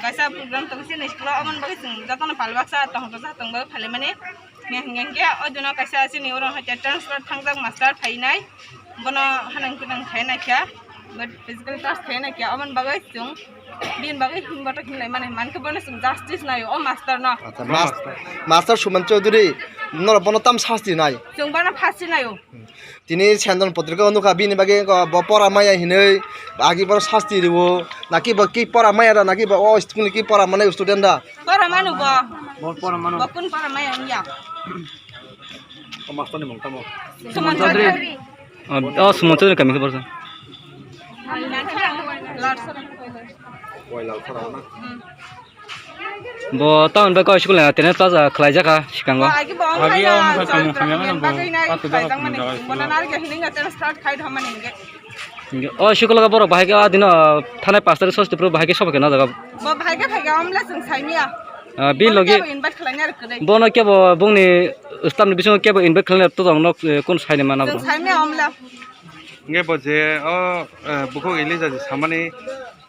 Kaisa program tong sini school o, aboni bagwi chwng jotono pal baksa tong tong tong bagwi phalimani. Hingke o dino kaisa chini oro hai transfer thangjak master phainai, bono hanang kunang khai naikha, but physical class khai naikha, aboni bagwi chwng bini bagwi himboto hinlai mani mankhe bono chwng justice naio o master no. Master Suman Chowdhury norok bono tam sasti nai? Chwng bono phasti naio. Tini Sendon potrika o nukha, bini bagwi bo pora maya hinwi agi bono sasti rwo, naki bo ki pora maya da, naki bo o school ni ki pora mane student da? Pora manu bo. Bo pora manu. Bo kun pora maya wngya? O master ni mung tamo? Suman Chowdhury. O, o Suman Chowdhury kami khe borsa. Lord Sora. Bo town bai kok school na attendance pass khlai jakha sikango. Agi bo ongkha ya, bagwi na khlai jakmani. Bo na narikhe hining attendance card khai thamani hinge. O school ga borok bahai khe adino thanai pastor sosti pro bahai khe sobo khe na jaga. Bo bahai khe phai khe omle chwng saimiya. Bi logi invite khlai nya rwkre. Bono kebo bongni staff ni bisingo kebo invite khlai na to jong nok kun saini mana. Chwng saimiya omle. Nge bo je o bukhuk Elija je samani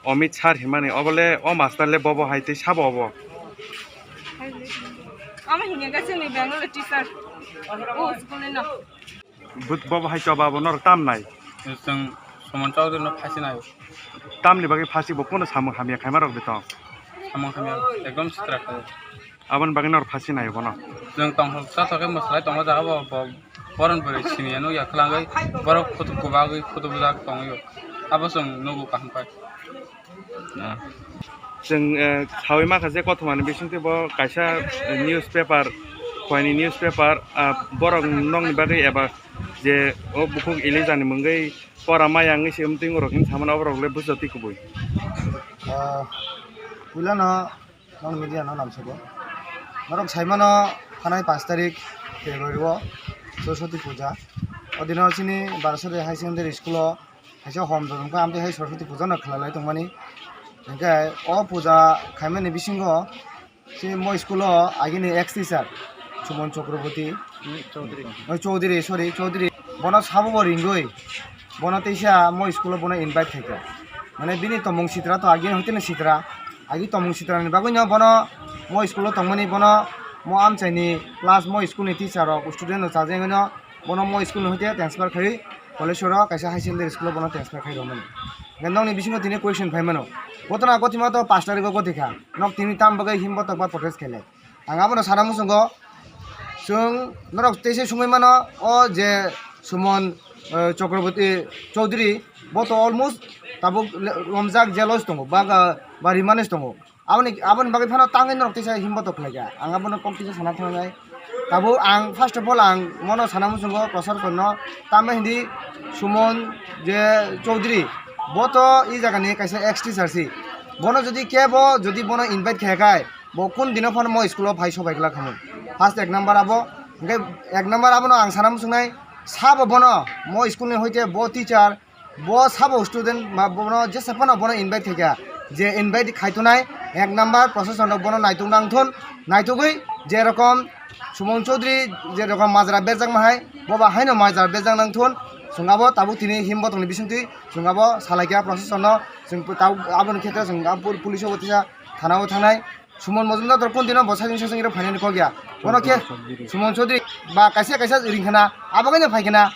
Omit sir himani, obole o master le bobo hai tei sabo obo? Omo hingka khe chini Bengali teacher. O school ni no. But bobo hai choba bo norok tam nai? Chwng Suman Chowdhury no phasi nai. Tamni bagwi phasi bo, kono samung hamya khaima rok de tong? Samung hamya ekdom sitra khe. Aboni bagwi norok phasi nai bono? Chwng tongthok chathok khe mwslai tongo jaga bo, bo boron bwrwi siniya nukya khwlangwi borok photo kubagwi photo bujak tongwi abo chwng nugo kaham pai. Chwng sawi mankha je kothomani bisingtwi bo kaisa news paper, Khowai ni news paper, borok nokni bagwi eba je o bukhuk Elija ni mungwi pora maya wngwi se wngtwi rok hini samano oborok le bujatwi kubui. Puilano Nono media no namsukgo. Norok saimano thanai panch tarik February o Saraswati puja. O dino chini Barasari High Secondary School o kaisa hom jotong kha, amtwi hai Saraswati puja no khlai lai tongmani. Hinkhe o puja khaimani bisingo chini mo school o agini ex teacher Suman Chakraborty Oi, Chaudhary, sorry, Chaudhary. Bono sabo bo ringwi. Bono teisa mo school o bono invite khaikha. Mane bini tomung sitra to agini hoiteni sitra. Agi tomung sitra ni bagwi no bono mo school o tongmani bono mo amchaini class mo school ni teacher rok student rok chajagwi no bono mo school ni hoite transfer khai Koleswaro kaisa high secondary school o bono transfer khai romani. Hingke nokni bisingo tini question phai mano. Gotona gotima to pash tarikh o goti kha. Nok tini tam bagwi himbotok ba protest khailai. Ang abono sana muchungo. Chwng norok teisa sungwi mano o je Suman, eh, Chakraborty Chaudhary bo to almost tabuk le-, romjak jealous tongo ba ga, ba rimanis tongo. Aboni, aboni bagwi phano tangwi norok teisa himbotok khlaikha. Ang abono kok teisa sana thangnai. Tabuk ang first of all ang mono sana muchungo prosasonno tambai hindi Suman je Chaudhary bo to i jagani kaisa ex teacher si. Bono jodi kebo jodi bono invite khe khai bo kun dino phano mo school o phai sobai glak khamung. First ek number abo, hingke ek number abono ang sana muchungnai sabo bono mo school ni hoite bo teacher bo sabo student ba bono jesa phano bono invite khaikha, je invite khaitonai ek number procession rok bono naitok nangthun, naitogwi je rokom Suman Chaudhary je rokom majra berjak ma hai bo ba haino majra berjak nangthun, chwng abo tabuk tini himbotok ni bisingtwi chwng abo salaikha procession no, chwng tabuk aboni khetre chwng abo police o teisa thana o thangnai. Suman Mojumdar to kun dino bo sajing sajing ro phainani kok ya. Bono khe Suman Chaudhary ba kaisa kaisa ring khana, abo kaino phai khana.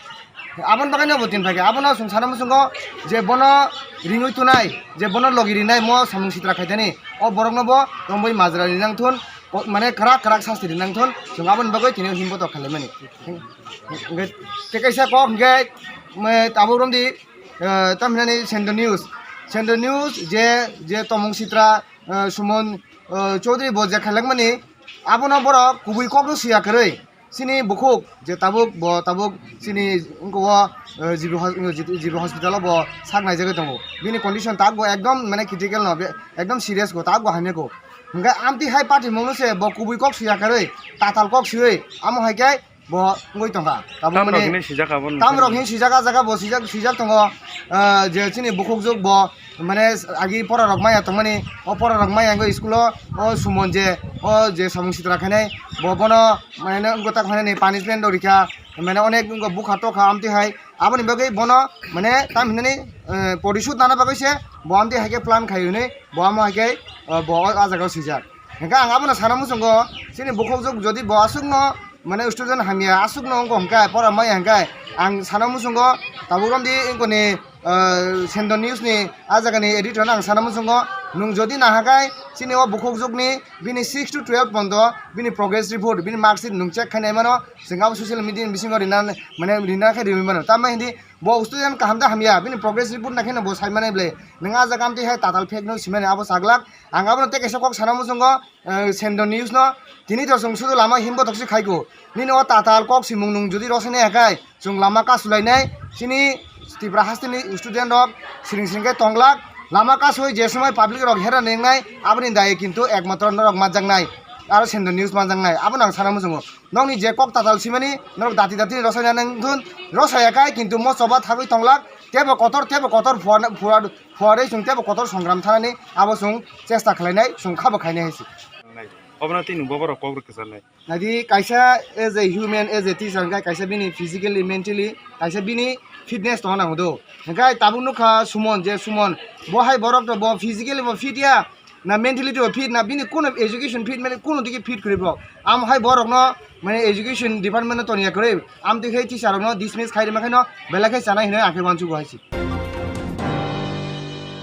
Aboni bagwi no bo tin phai kha. Abono chwng sana muchungo je bono ringwi tunai, je bono logi rinai mo samung sitra khaitani. O borokno bo tongwi majra rinang thun, ko-, mane kwrak kwrak sasti rinang thun. Chwng aboni bagwi tini himbotok khalaimani. Hingke te kaisa kok hingke, me, tabuk romdi, eh, tamhinani Sendo News. Sendo News je, je tomung sitra, eh, Suman, eh, Chaudhary bo je khailangmani, abono borok kubui kokno swiya kwrwi. Chini bukhuk je tabuk bo tabuk chini wngkha o, eh, G B hos-, G B hospital o bo sak naijagwi tongo. Bini condition tabuk bo ekdom mane critical no, be-, ekdom serious go, tabuk bo hamya go. Hingke amtwi hai patimungno se bo kubui kok swiya kwrwi, tatal kok swiwi, amo hai khe bo wngwi tongkha. Tabuk tamrok mane hinwi swijak abo tamrok nokni hinwi swijak, ah jaga bo swijak, swijak tongo. Ah, je chini bukhukjwk bo mane agi pora rok maya tongmani, o pora rok maya wngwi school o, o Suman je, o je samung sitra khainai, bo bono mane wngwi tak khainani punishment rw rikha, mane onek wngkha bukha tokha amtwi hai, aboni bagwi bono mane tam hinani, eh, porishod nana bagwi se bo amtwi hai khe plan khai hwnwi bo amo hai khe, eh, bo o jaga o swijak. Hingke ang abono sana muchungo, chini bukhukjwk jodi bo aswkno, mane, student hamya aswkno wngkha hingke, pora maya hingke, ang sana muchungo, tabuk romdi wngkoni, ah, Sendo News ni ah jagani editor no ang sana muchungo, nwng jodi nahakai, chini o bukhukjwkni bini six to twelve pondo, bini progress report, bini mark sheet nwng check khainai mano, chwng abo social media ni bisingo rina, mane, rina khe riwi mano. Tamo hindi bo student kaham da hamya, bini progress report nakheno bo sai mani ble, nwng ah jaga amtwi hai tatal fake no simani abo saglak, Ang abono tei kaisa kok sana muchungo, eh, Sendo News no. Tini to chwng sudu lama himbo toksi khaiku. Nini o tatal kok simung nung jodi rosani hakai, chwng lama kasulainai. Chini Tripura hasteni student rok siring siring khe tonglak. Lama kasui je somoi public rok hera nengnai, aboni dayi kintu ekmatro norok manjaknai. Aro Sendo News manjaknai. Abono ang sana muchungo. Nokni je kok tatal simani, norok dati dati rosai nang thun, rosai ya kai, kintu mo choba thagwi tonglak, tebo kotor, tebo kotor phuar, phuar, phuarwi chwng tebo kotor songram thanani abo chwng chesta khlainai, chwng khabo khainai hai se. Obono tini bobo rok kok rwkhe sanai. Nadi kaisa as a human, as a teacher, hwnkhe kaisa bini physically, mentally, kaisa bini fitness tongna nango do. Hwnkhe tabuk nukha Suman, je Suman, bo hai borok to bo physically bo fit ya, na mentality bo fit, na bini kuno education fit, mane kuno digi fit kwrwi bo. Amo hai borokno, mane, education department no toniya kwrwi, amtwi khe teacher rokno dismiss khai rima khaino belai khe chanai hinwi ang khe uansugo hai se.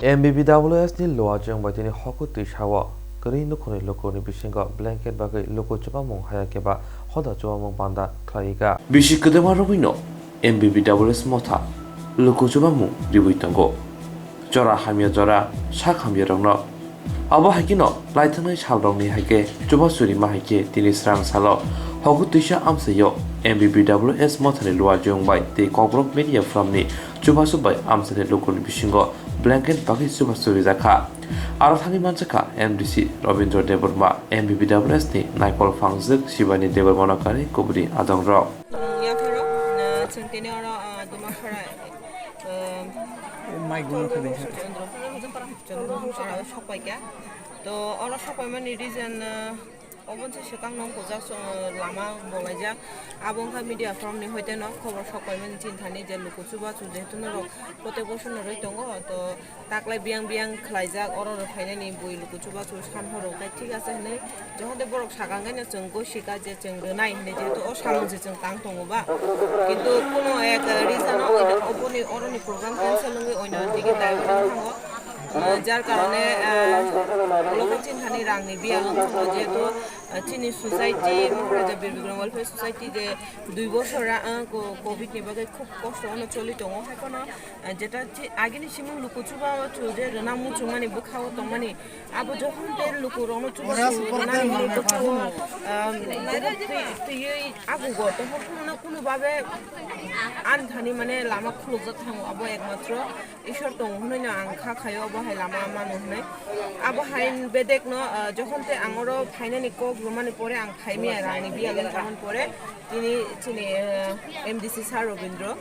M B B W S ni luachung bai tini hokutwi sao kwrwi nukhungni lukurokni bisingo blanket bagwi luku chubamung haya khe ba hoda chubamung banda khlai kha. Bisi kwdwma rwgwino M B B W S motha luku chubamung riwi tongo. Jora hamya jora sak hamya rokno. Abo hai kheno laithangnai salrokni hai khe chubachu rima hai khe tini srang salo hokutwisa amchaio M B B W S mothani luachung bai tei Kokborok Media Forum ni chubachu bai amchaini lukurokni bisingo blanket bagwi chubachu rijak kha. Aro thani manjakha M D C Robindra Debbarma, M B B W S ni naikol phangjwk Shivani Debbarmano karwi kubuni adongrok. Yapharo, ah, chwng tini oro, ah, Dumasora, ah, Mai guno khe bai kha. Chwng oro sokpaikha. To oro sokpaimani reason, ah, Oboni se swkang no kujak, lama bolaijak. Abo wngkha media forum ni hoite no khobor sok paimani chini thani je luku chubachu jehetu norok protek bosor no rwi tongo, to taklai biyang biyang khlaijak, oro rw phainani bui luku chubachu san horo wngkha thik ase hinwi. Jokhon tei borok sakang khe no chwng gosi ka je chwng rwnai hinwi, jehetu o samung se chwng tang tongo ba. Kintu kuno ek reason o oboni oroni program cancel wngwi oino dige divert wng thango. Ah, jar karone, ah, ulo khe chini thani rangni biyang wng thango, jehetu, ah, chini society, Maharaja Bir Bikram Welfare Society je dui bosor, ah, co-, covid ni bagwi khub kosto ono choli tongo. Haiphano, ah, jeta chi-, agini simung luku chubachu je rwna muchungmani bwkhao tongmani, abo jokhon tei lukurokno chubachu rwnani hinwi bwkhao, ah, twi-, twiwi agugo, tokhon kuno na kuno babe ani thani mane lama khulukjak thango, abo ekmatro Ishwar tongo hwnwi no ang kha khaio, obo hai lama mano hwnwi. Abo hai bedek no, ah, jokhon tei ang oro phainani kok rwmani pore ang phai maya rangni biyal wng tongmani pore tini chini, ah, M D C sir Robindro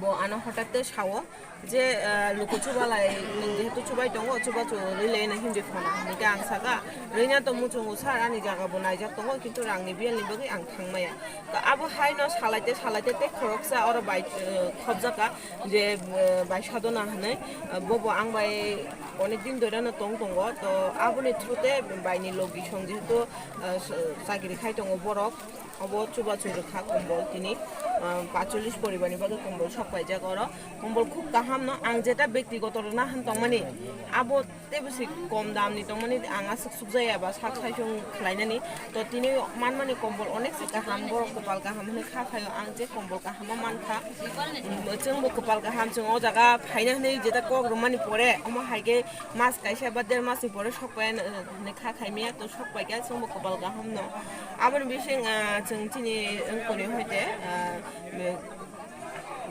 bo ano hotat tei sao je, ah, luku chubalai jehetu chubai tongo, chubachu rwilai no himdi phano hwnwi khe ang saka, rwina to muchungo sir, ani jaga bo naijak tongo, kintu rangni biyal ni bagwi ang thang maya. To abo hai no salaite salaite tei khoroksa oro bai, eh, khobjaka je, eh, bai Sadona hinwi, eh, bobo ang bai onek din dori no tong tongo. To aboni through te bai ni logi song jehetu, eh, s-, chakri khai tongo borok, obo chubachu rwkha kombol tini, eh, pacholish poribar ni bagwi kombol sok paijak oro. Kombol khub kaham no, ang jeta bektigoto rwna han tongmani abo tei bwswi kom dam ni tongmani ang aswk sukjaya ba sak saichung khlainani. To tini manmani kombol onek se kaham, borok kopal kaham hwnwi kha khaio, ang je kombol kaham o mankha. Chwngbo kopal kaham, chwng o jaga phaina hwnwi jeta kok rwmani pore, omo hai khe mas kaisa ba der mas ni pore sok pai hwnwi kha khaimaya, to sok pai khe chwngbo kopal kaham no. Aboni bising, ah, chwng chini wngkoni hoite, ah,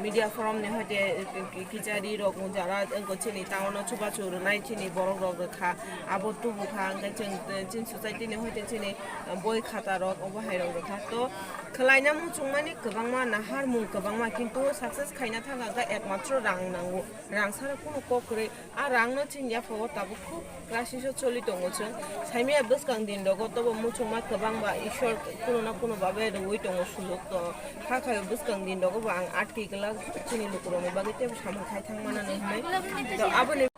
Media forum ni hoite, eh, ki-, kichari rok jara wngkha chini town o chubachu rwnai chini borok rok rwkha, abo tubu kha, hwnkhe chwng, eh, chini society ni hoite chini, eh, boi khata rok obo hai rok rwkha. To khwlaina muchungmani kwbangma naharmung kwbangma, kintu success khaina thangkha hwnkhe ekmatro rang nango, rang sara kunu kok kwrwi. A rangno chini yaphango tabuk khub crisis o choli tongo chwng. Saimaya bwskang din rogo tobo muchungma kwbangba Ishwar kuno na kuno babe rwui tongo sujok to. Hakhe bwskang din rogo bo ang atki glak chini lukurokni bagwi teibo samung khai thang manani hwnwi. To aboni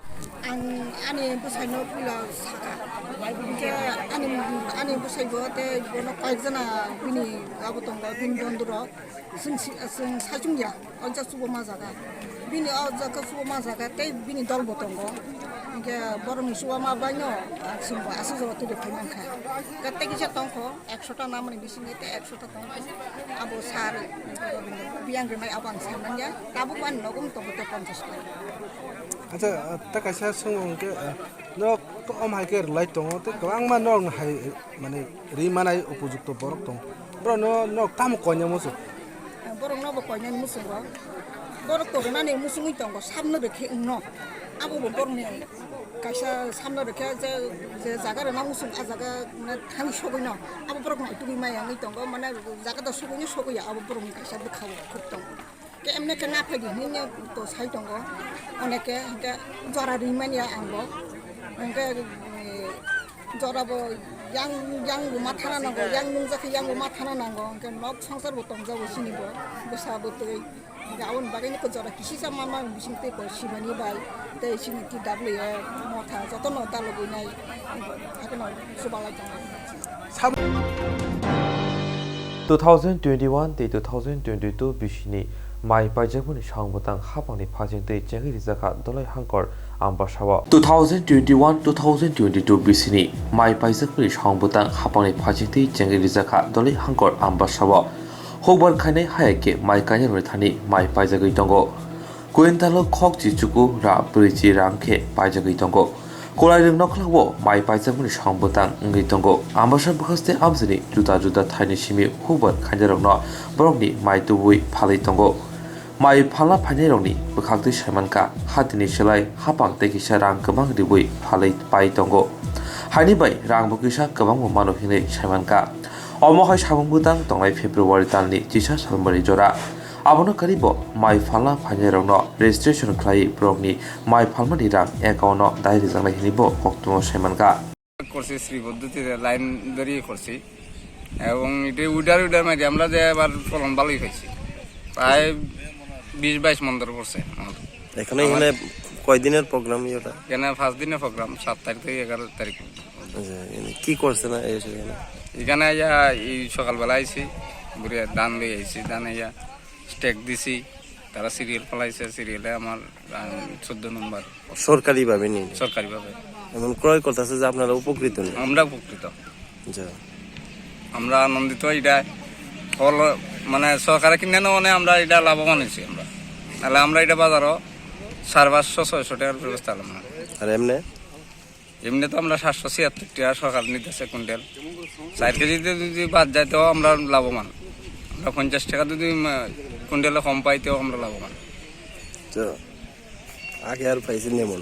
Ang ani bwsaino puila sakha. Hwnkhe ani, ani bwsaibo tei bono kayekjana bini abo tongo, bini bondhurok. Chwng si-, chwng saichung ya, o jak chuba ma jaga. Bini o jaga chuba ma jaga tei bini dol bo tongo. Hwnkhe borokni chuba ma baino, ah, chwngbo aswk jora twi rw phai mankha. Hwnkhe tei kisa tongkho, ekso ta namani bisingo tei ekso ta tongkho. Abo sar, biyang rwnai abo ang sanmanya. Tabuk ani nogo wng tongo tei ponchash ta. Acha, ah, ta kaisa swngmung hwnkhe, ah, norok to om hai khe rwlai tongo tei kwbangma norokni hai, mane, ri manai upojukto borok tongo. Borokno norok tamo koina muchung? Borokno bo koinani muchungo. Borok to rwnani muchungwi tongo, samno rwkhe wngno. Abo bo borokni kaisa samno rwkhe je, je jaga rwna muchung, a jaga mane thani sogwino. Abo borokno tugwi maya wngwi tongo, mane jaga da sogwino sogwi ya, abo borokni kaisa bwkha bo khuk tongo. Ke emne ke na phai di hinwi to sai tongo. Oneke hingke jora ri manya ang bo. Hingke, eh, jora bo yang, yang bo ma thana nango, yang nungjak khe yang bo ma thana nango. Hingke nok songsar bo tongjago chini bo. Bwsa bwtwi. Hingke aboni bagwi no jora kisisa ma ma bising tei bo sibani bai. Tei chini T W A motha jotono dalogwi nai. Haikhe no chubalai tongo. Sam- Two thousand twenty-one tei two thousand twenty-two bisini mai paijakmani song bwtang hapangni phajingtwi chengwi rijakha Doloi Hangkor Ambasao. Two thousand twenty-one two thousand twenty-two bisini mai paijakmani song bwtang hapangni phajingtwi chengwi rijakha Doloi Hangkor Ambasao. Hukbar khainai hayakhe mai kainarokni thani mai paijagwi tongo. Quintal o khok chichuku ra brwichi rang khe paijagwi tongo. Kwlairok nokhlagwo mai paijakmani song bwtang wngwi tongo. Ambasa bwkhaste amchini juda juda thaini simi hukbar khainairokno borokni mai tubui phalwi tongo. Mai phalna phainairokni bwkhaktwi saimankha, hatini slai hapang tei kisa rang kwbang riwi phalwi pai tongo. Haini bai rangbo kisa kwbangbo mano hinwi saimankha. Omo hai samung bwtang tongnai February talni chisa salmani jora. Abono karibo mai phalna phainairokno registration khlaiwi borokni mai phalmani rang account-o dai rwjaknai hinwi bo koktwmao saimankha. করছি শ্রী পদ্ধতিতে লাইন ধরিয়ে করছি। এবং এটা weeder weeder মাঝে আমরা যে এবার ফলন ভালোই পাইছি, প্রায় বিশ বাইশ মন ধরে পড়ছে আমার। এখানে আমার এখানে কয়দিনের প্রোগ্রাম এটা? এখানে পাঁচ দিনের প্রোগ্রাম, সাত তারিখ থেকে এগারো তারিখ পর্যন্ত। আচ্ছা, এখানে কি করছে না এই এখানে? এখানে আইয়া এই সকালবেলা আইছি, ঘুরে ধান লই আইছি, ধান আইয়া স্টেক দিছি, তারা সিরিয়াল ফলাইছে, সিরিয়ালে আমার, আহ, চোদ্দ নম্বর। সরকারিভাবে নিয়ে? সরকারিভাবে। এমন ক্রয় করতেছে যে আপনারা উপকৃত নেই? আমরা উপকৃত। আচ্ছা। আমরা আনন্দিত, এটা ফল মানে সরকারে কিনে নেওয়া মানে আমরা এটা লাভবান হয়েছি আমরা। তাহলে আমরা এটা বাজারও সাড়ে পাঁচশো ছয়শো টাকার ব্যবস্থা হলাম না। আর এমনি? এমনি তো আমরা সাতশো ছিয়াত্তর টাকা সরকার নিতেছে কুইন্টাল। চার কেজিতে যদি বাদ যায়, তো আমরা লাভবান। আমরা পঞ্চাশ টাকা যদি, উম, কুইন্টালে কম পাই, তো আমরা লাভবান। তো আগে আর পাইছেন এমন?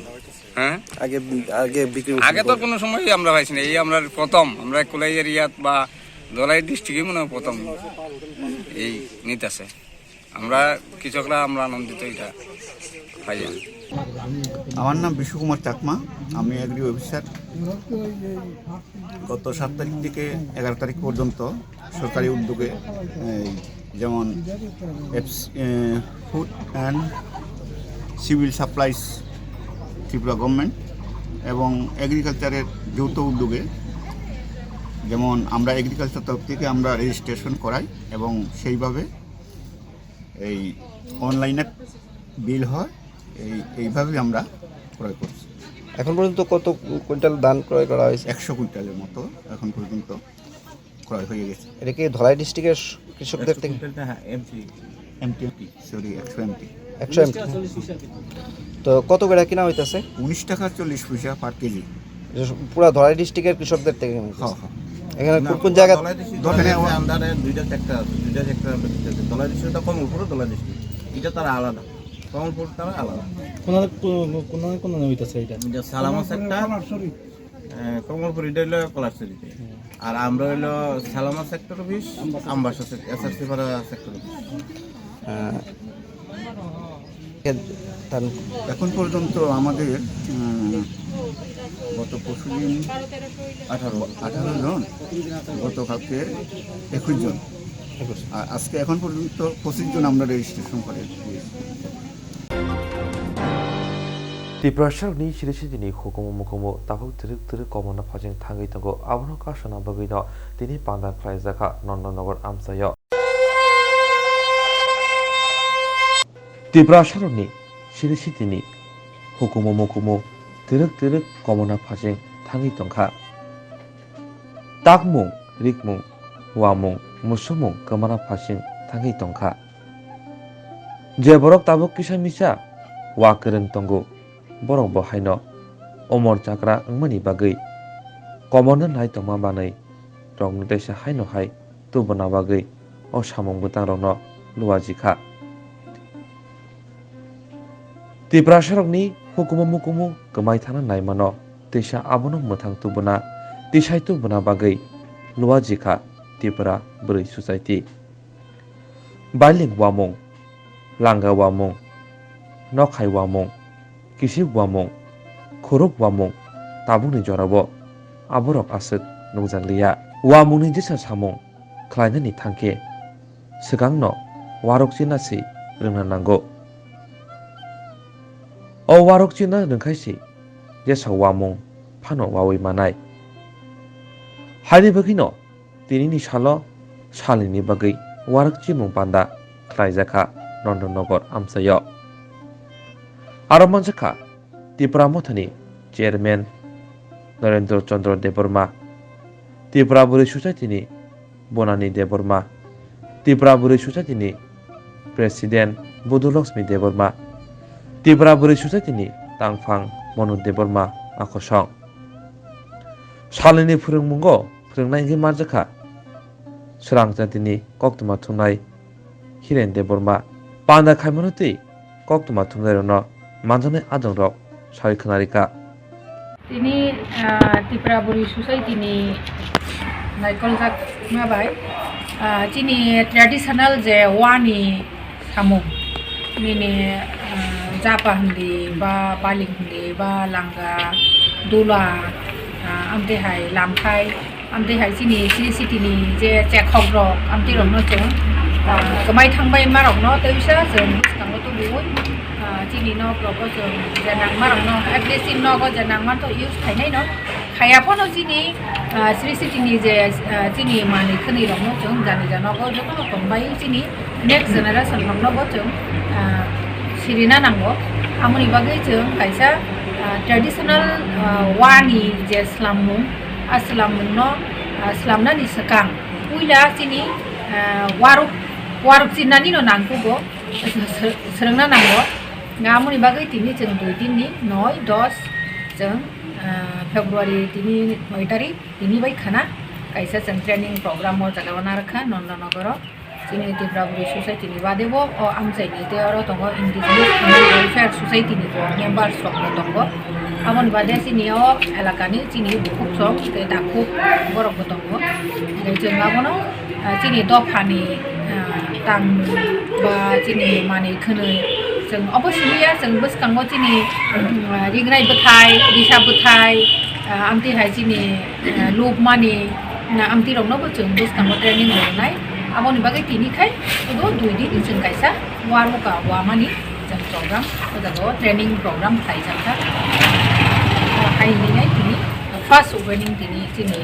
হ্যাঁ? আগে, আগে বিক্রি আগে তো করতে কোনো সময়ই আমরা পাইছি না। এই আমরা প্রথম, আমরা কোলাই এরিয়াত বা ধলাই ডিস্ট্রিক্টে মনে হয় প্রথম এই নিতেছে। আমরা কৃষকরা আমরা আনন্দিত এটা পাইয়া। আমার নাম বিশু কুমার চাকমা, আমি এগ্রি অফিসার। গত সাত তারিখ থেকে এগারো তারিখ পর্যন্ত সরকারি উদ্যোগে এই যেমন এফস-, এ, food and civil supplies Tripura government এবং এগ্রিকালচারের যৌথ উদ্যোগে, যেমন আমরা এগ্রিকালচার তরফ থেকে আমরা রেজিস্ট্রেশন করাই এবং সেইভাবে এই অনলাইনে বিল হয়, এই, এইভাবেই আমরা ক্রয় করছি। এখন পর্যন্ত কত কুইন্টাল ধান ক্রয় করা হয়েছে? একশো কুইন্টালের মতো এখন পর্যন্ত ক্রয় হয়ে গেছে। এটা কি ধলাই ডিস্ট্রিক্টের কৃষকদের একশো থেকে? কুইন্টালটা, হ্যাঁ, এমটি। এমটি, সরি, একশো এমটি। একশো এমটি। তো কত করে কিনা হইতাছে? উনিশ টাকা চল্লিশ পয়সা পার কেজি। যে পুরা ধলাই ডিস্ট্রিক্টের কৃষকদের থেকে কিনা হইতাছে? হ্যাঁ, হ্যাঁ। এখানে না, কোন কোন জায়গা? ধলাই ডিস্ট্রিক্ট ধলাই ধলাই আন্ডারে দুইটা সেক্টর আছে, দুইটা সেক্টর আছে। ধলাই ডিস্ট্রিক্ট, কমলপুর, ধলাই ডিস্ট্রিক্ট। এটা তারা আলাদা। কমলপুর তারা আলাদা। কোন, কোন, কোন, কোন হইতাছে এটা? এটা সালামা সেক্টর। এ, কমলপুর এটা হইলো কলারছড়িতে। হুম। আর আমরা হইলো Salema sector office, Ambassa sector, SRC পাড়া সেক্টর অফিস। আহ, এ, তার এখন পর্যন্ত আমাদের, উম, গত পরশুদিন আঠারো, আঠারো জন, গতকালকে একুশ জন। একুশ। আর আজকে এখন পর্যন্ত পঁচিশ জন আমরা রেজিস্ট্রেশন করে দিয়েছি। Tiprasarokni siri sitini hukumu mukumu tabuk twrwk twrwk komorna phajing thangwi tongo, abono kasana bagwino tini panda khlaijakha Nondonogor amchaio. Tiprasarokni siri sitini hukumu mukumu twrwk twrwk komorna phajing thangwi tongkha. Takmung, rikmung, uamung, musumung kwmana phajing thangwi tongkha. Je borok tabuk kisa misa wa kwrwng tongo, borok bo haino omor chakra wngmani bagwi komorno nai tongma manwi rokno teisa haino hai tubuna bagwi o samung bwtangrokno luaji kha. Tiprasarokni hukumu mukumu kwmai thangna naimano teisa abono mwthang tubuna, tisai tubuna bagwi luaji kha Tripura Bwrwi Society. Bailing uamung, langa uamung, nokhai uamung, kisik uamung, khuruk uamung tabukni jorao aborok aswk nukjakliya. Uamungni jesa samung khlainani thangkhe swkangno uarok china se rwngna nango. O uarok china rwngkhai se jesa uamung phano wawi manai. Haini bagwino tinini salo salnini bagwi uarok chimung panda khlaijakha Nondonogor amchaio. Aro manjakha Tipra Mothani Chairman Narendra Chandra Debbarma, Tripura Bwrwi Society ni Bonani Debbarma, Tripura Bwrwi Society ni President Budhu Lakshmi Debbarma, Tripura Bwrwi Society ni tangphang Monu Debbarma akosong. Salnini phwrwngmungo phwrwngnai wngwi manjakha Srang Jatini koktwma thumnai Hiren Debbarma. Panda khaimano tei koktwma thumnairokno manjaknai adongrok sawi khwnarikha. Tini, ah, Tripura Bwrwi Society ni naikoljak ma bai, ah, chini traditional je wani samung nini, ah, japa hindi ba baling hindi ba langa dula Ah, amtwi hai lamthai, amtwi hai chini Sri City ni je chekhok rok, amtwi rok no chwng, ah, kwmai thangbai ma rok no tei bisa chwng bwskango tubuwi, ah, chini nok rogo chwng je nangma rok no, at least chini nogo je nangma to use khainai no, khaya phano chini, ah, Sri City ni je, ah, chini manwi khwnwi rok no chwng jani janogo joto no tongbai chini next generation rokno bo chwng, ah, sirina nango. Amoni bagwi chwng kaisa, ah, traditional, ah, wani je swlammung, a swlammungno, ah, swlamnani swkang puila chini, ah, waruk, waruk chinani no nangkugo, swrwngna nango. Amoni bagwi tini chwng dui din ni noi dos chwng, ah, February tini noi tarik. Tini bai khana kaisa chwng training program o jaga o narwkha Nondonogoro. Chini Tripura Buddhist Society ni bade bo o amchai ni tei oro tongo Indigenous Women Welfare Society ni bo members rok bo tongo. Aboni bade chini o elaka ni chini bukhuk chwng tei takhuk borok bo tongo. Tei chwng abono, ah, chini dopha ni, ah, tang ba chini manwi khwnwi chwng obo simi ya chwng bwskango chini, ah, ringnai bwthai, risa bwthai, ah, amtwi hai chini ah, lubmani, na, amtwi rokno bo chwng bwskango training rwnai. Aboni bagwi tini khai obo dui din chwng kaisa warmuka wamani chwng program, o jaga o training program khlai jakha. Hai hinwi tini first opening tini chini,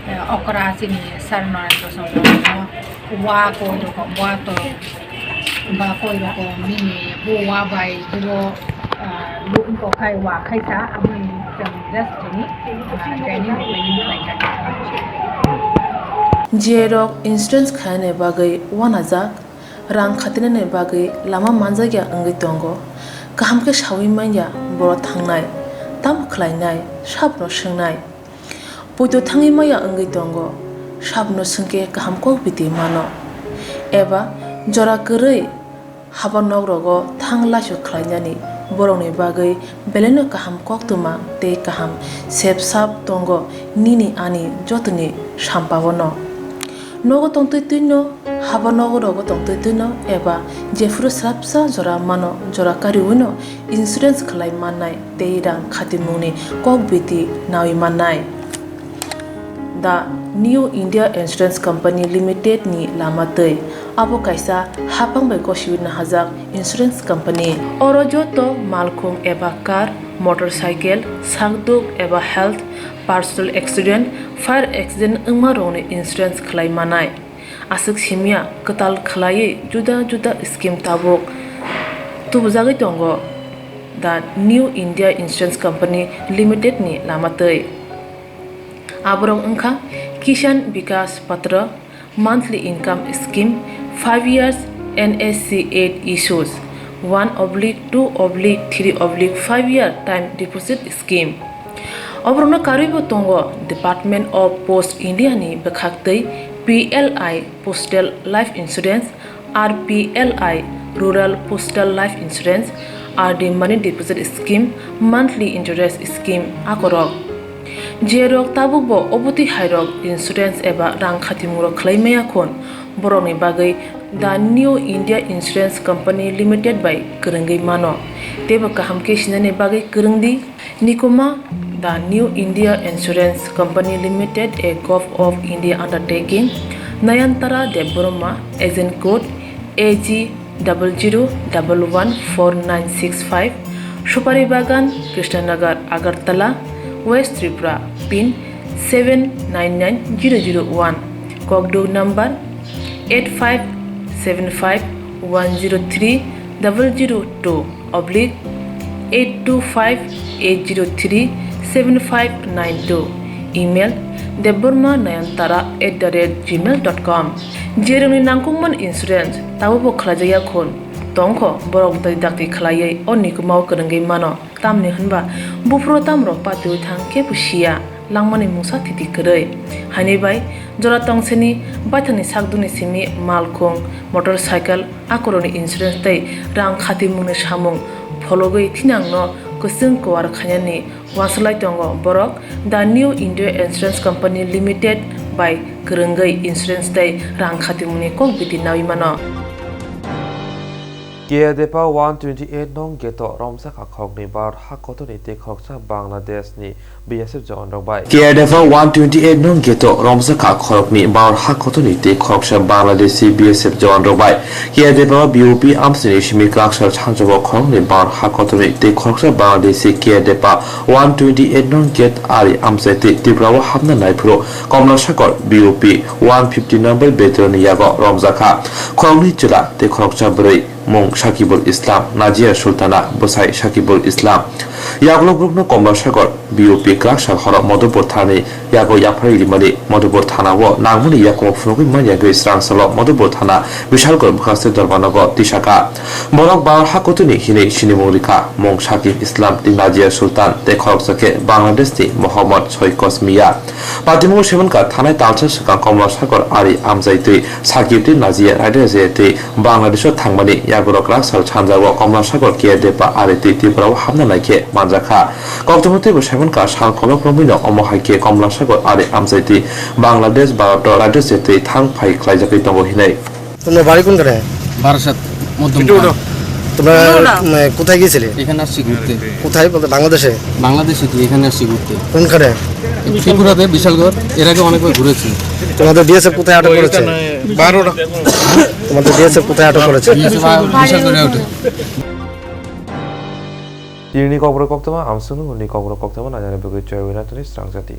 eh, okra chini Sir Narendra Chowdhury no wa koi rokom wa to ba koi rokom nini bo wa bai bo, ah, luk wngkok khai wa khai sa, aboni chwng just tini, ah, training opening khlai kha. J rok insurance khainani bagwi uanajak, rang khatinani bagwi lama manjakya wngwi tongo. Kaham khe saui manya borok thangnai, tamo khlainai, sabno swngnai. Poito thangwi maya wngwi tongo, sabno swngkhe kaham kok biti mano. Eba jora kwrwi haba nok rogo thang laisok khlainani borokni bagwi belaino kaham koktwma tei kaham sep sap tongo nini ani jotoni sampao no. Nogo tongtwi twino, haba nogo rogo tongtwi twino eba jephuru swrapsa jora mano jora kariwino insurance khlai mannai tei rang khatimungni kok biti naui mannai. The New India Insurance Company Limited ni lama twi. Abo kaisa haphang bai gosiwi nahajak insurance company. Oro joto malkhung eba car, motorcycle, sakduk eba health, personal accident, fire accident wngma rokni insurance khlai manai. Aswk simya kwtal khlaiwi juda juda scheme tabuk tubujagwi tongo the New India Insurance Company Limited ni lama twi. Aborok wngkha Kisan Vikas Patra, monthly income scheme, five years N S C eight issues, one oblique two oblique three oblique five year time deposit scheme. Oborokno karwibo tongo Department of Post India ni bwkhaktwi P L I Postal Life Insurance, R P L I Rural Postal Life Insurance, R D Money Deposit Scheme, Monthly Interest Scheme akorok. Jerok tabukbo obotwi hairok insurance eba rang khatimung rok khlai maya khun, borokni bagwi The New India Insurance Company Limited bai kwrwngwi mano. Teibo kaham khe sinani bagwi kwrwng di. Nikuma, The New India Insurance Company Limited, a Govt of India undertaking, Nayantara Debbarma, agent code A G double zero double one four nine six five, Supari Bagan, Krishnanagar, Agartala, West Tripura, pin seven nine nine zero zero one, kokduk number eight five seven five one zero three double zero two oblique eight two five eight zero three seven five nine two, email debbarma nayantara at the rate gmail dot com. Jerokni nangkukmani insurance tabukbo khlaijakya khun tongkho, borok dai dakti khlaiwi o nikumao kwrwngwi mano. Tamni hwnba buphuru tamrok patiwi thang khe bo siya, langmani mungsa thiti kwrwi. Haini bai jora tongseni baithangni sakdukni simi malkhung, motorcycle, akorokni insurance tei rang khatimungni samung phologwi thinangno kwchwng kuar khainani uansuk lai tongo borok The New India Insurance Company Limited bai kwrwngwi insurance tei rang khatimungni kok biti naui mano. K R Depa one twenty eight nong gate o romsa kha khoroknwi Bharat ha kotorni tei khoroksa Bangladesh ni B S F jawan rok bai. K R Depa one twenty eight nong gate o romsa kha khoroknwi Bharat ha kotorni tei khoroksa Bangladeshi B S F jawan rok bai. K R Depa B O P amsini simi kwrak sal sanjabo khoroknwi Bharat ha kotorni tei khoroksa Bangladeshi K R Depa one twenty eight nong gate ari amchai tei Tripura o hapna naiphuru Komla Sagar B O P one fifty number battalion ni yago romjakha. Khoroknwi chwla tei khoroksa bwrwi mung Sakibul Islam, Najia Sultana, bwsai Sakibul Islam. Yagulo borokno Komla Sagar B O P kwrak sal horo Madhupur thani yago yapharwi rimani Madhupur thana o nangmani yakumo phunugwi manya wngwi swrang salo Madhupur thana Bishalgarh bwkhaste Dorbanogo tisakha. Borok Bharat ha kotuni hinwi sinimung rikha, mung Sakib Islam tei Najia Sultan tei khoroksa khe Bangladesh ni Mohammad Soikos Mia. Patimungo semenkha thanai talsa swkang Komla Sagar ari amchai twi Sakib tei Najia raida jaya twi Bangladesh o thangmani yagurok kwrak sal sanjao Komla Sagar K R Depa ari twi Tripura o hapna nai khe manjakha. Koktwma teibo saimankha sal kolok romwino omo hai khe Komla Sagar ari amchai twi Bangladesh Bharat o raida jaya twi thang phai khlaijagwi tongo hinwi. তোমার বাড়ি কোনখানে? বারাসাত, মধ্যম। তোমরা, উম, কোথায় গিয়েছিলে? এখানে আসছি ঘুরতে। কোথায় বলতে বাংলাদেশে? বাংলাদেশে তো এখানে আসছি ঘুরতে। কোনখানে? ত্রিপুরাতে বিশালগড়, এর আগে অনেকবার ঘুরেছি। তোমাদের বিএসএফ কোথায় আটক করেছে? বারোটা। তোমাদের বিএসএফ কোথায় আটক করেছে? বিএসএফ বিশালগড়ে ওঠে। Tini ni kokborok koktwma, amswkno hwnwi kokborok koktwma nainani bagwi chaiwi naitoni srangjati.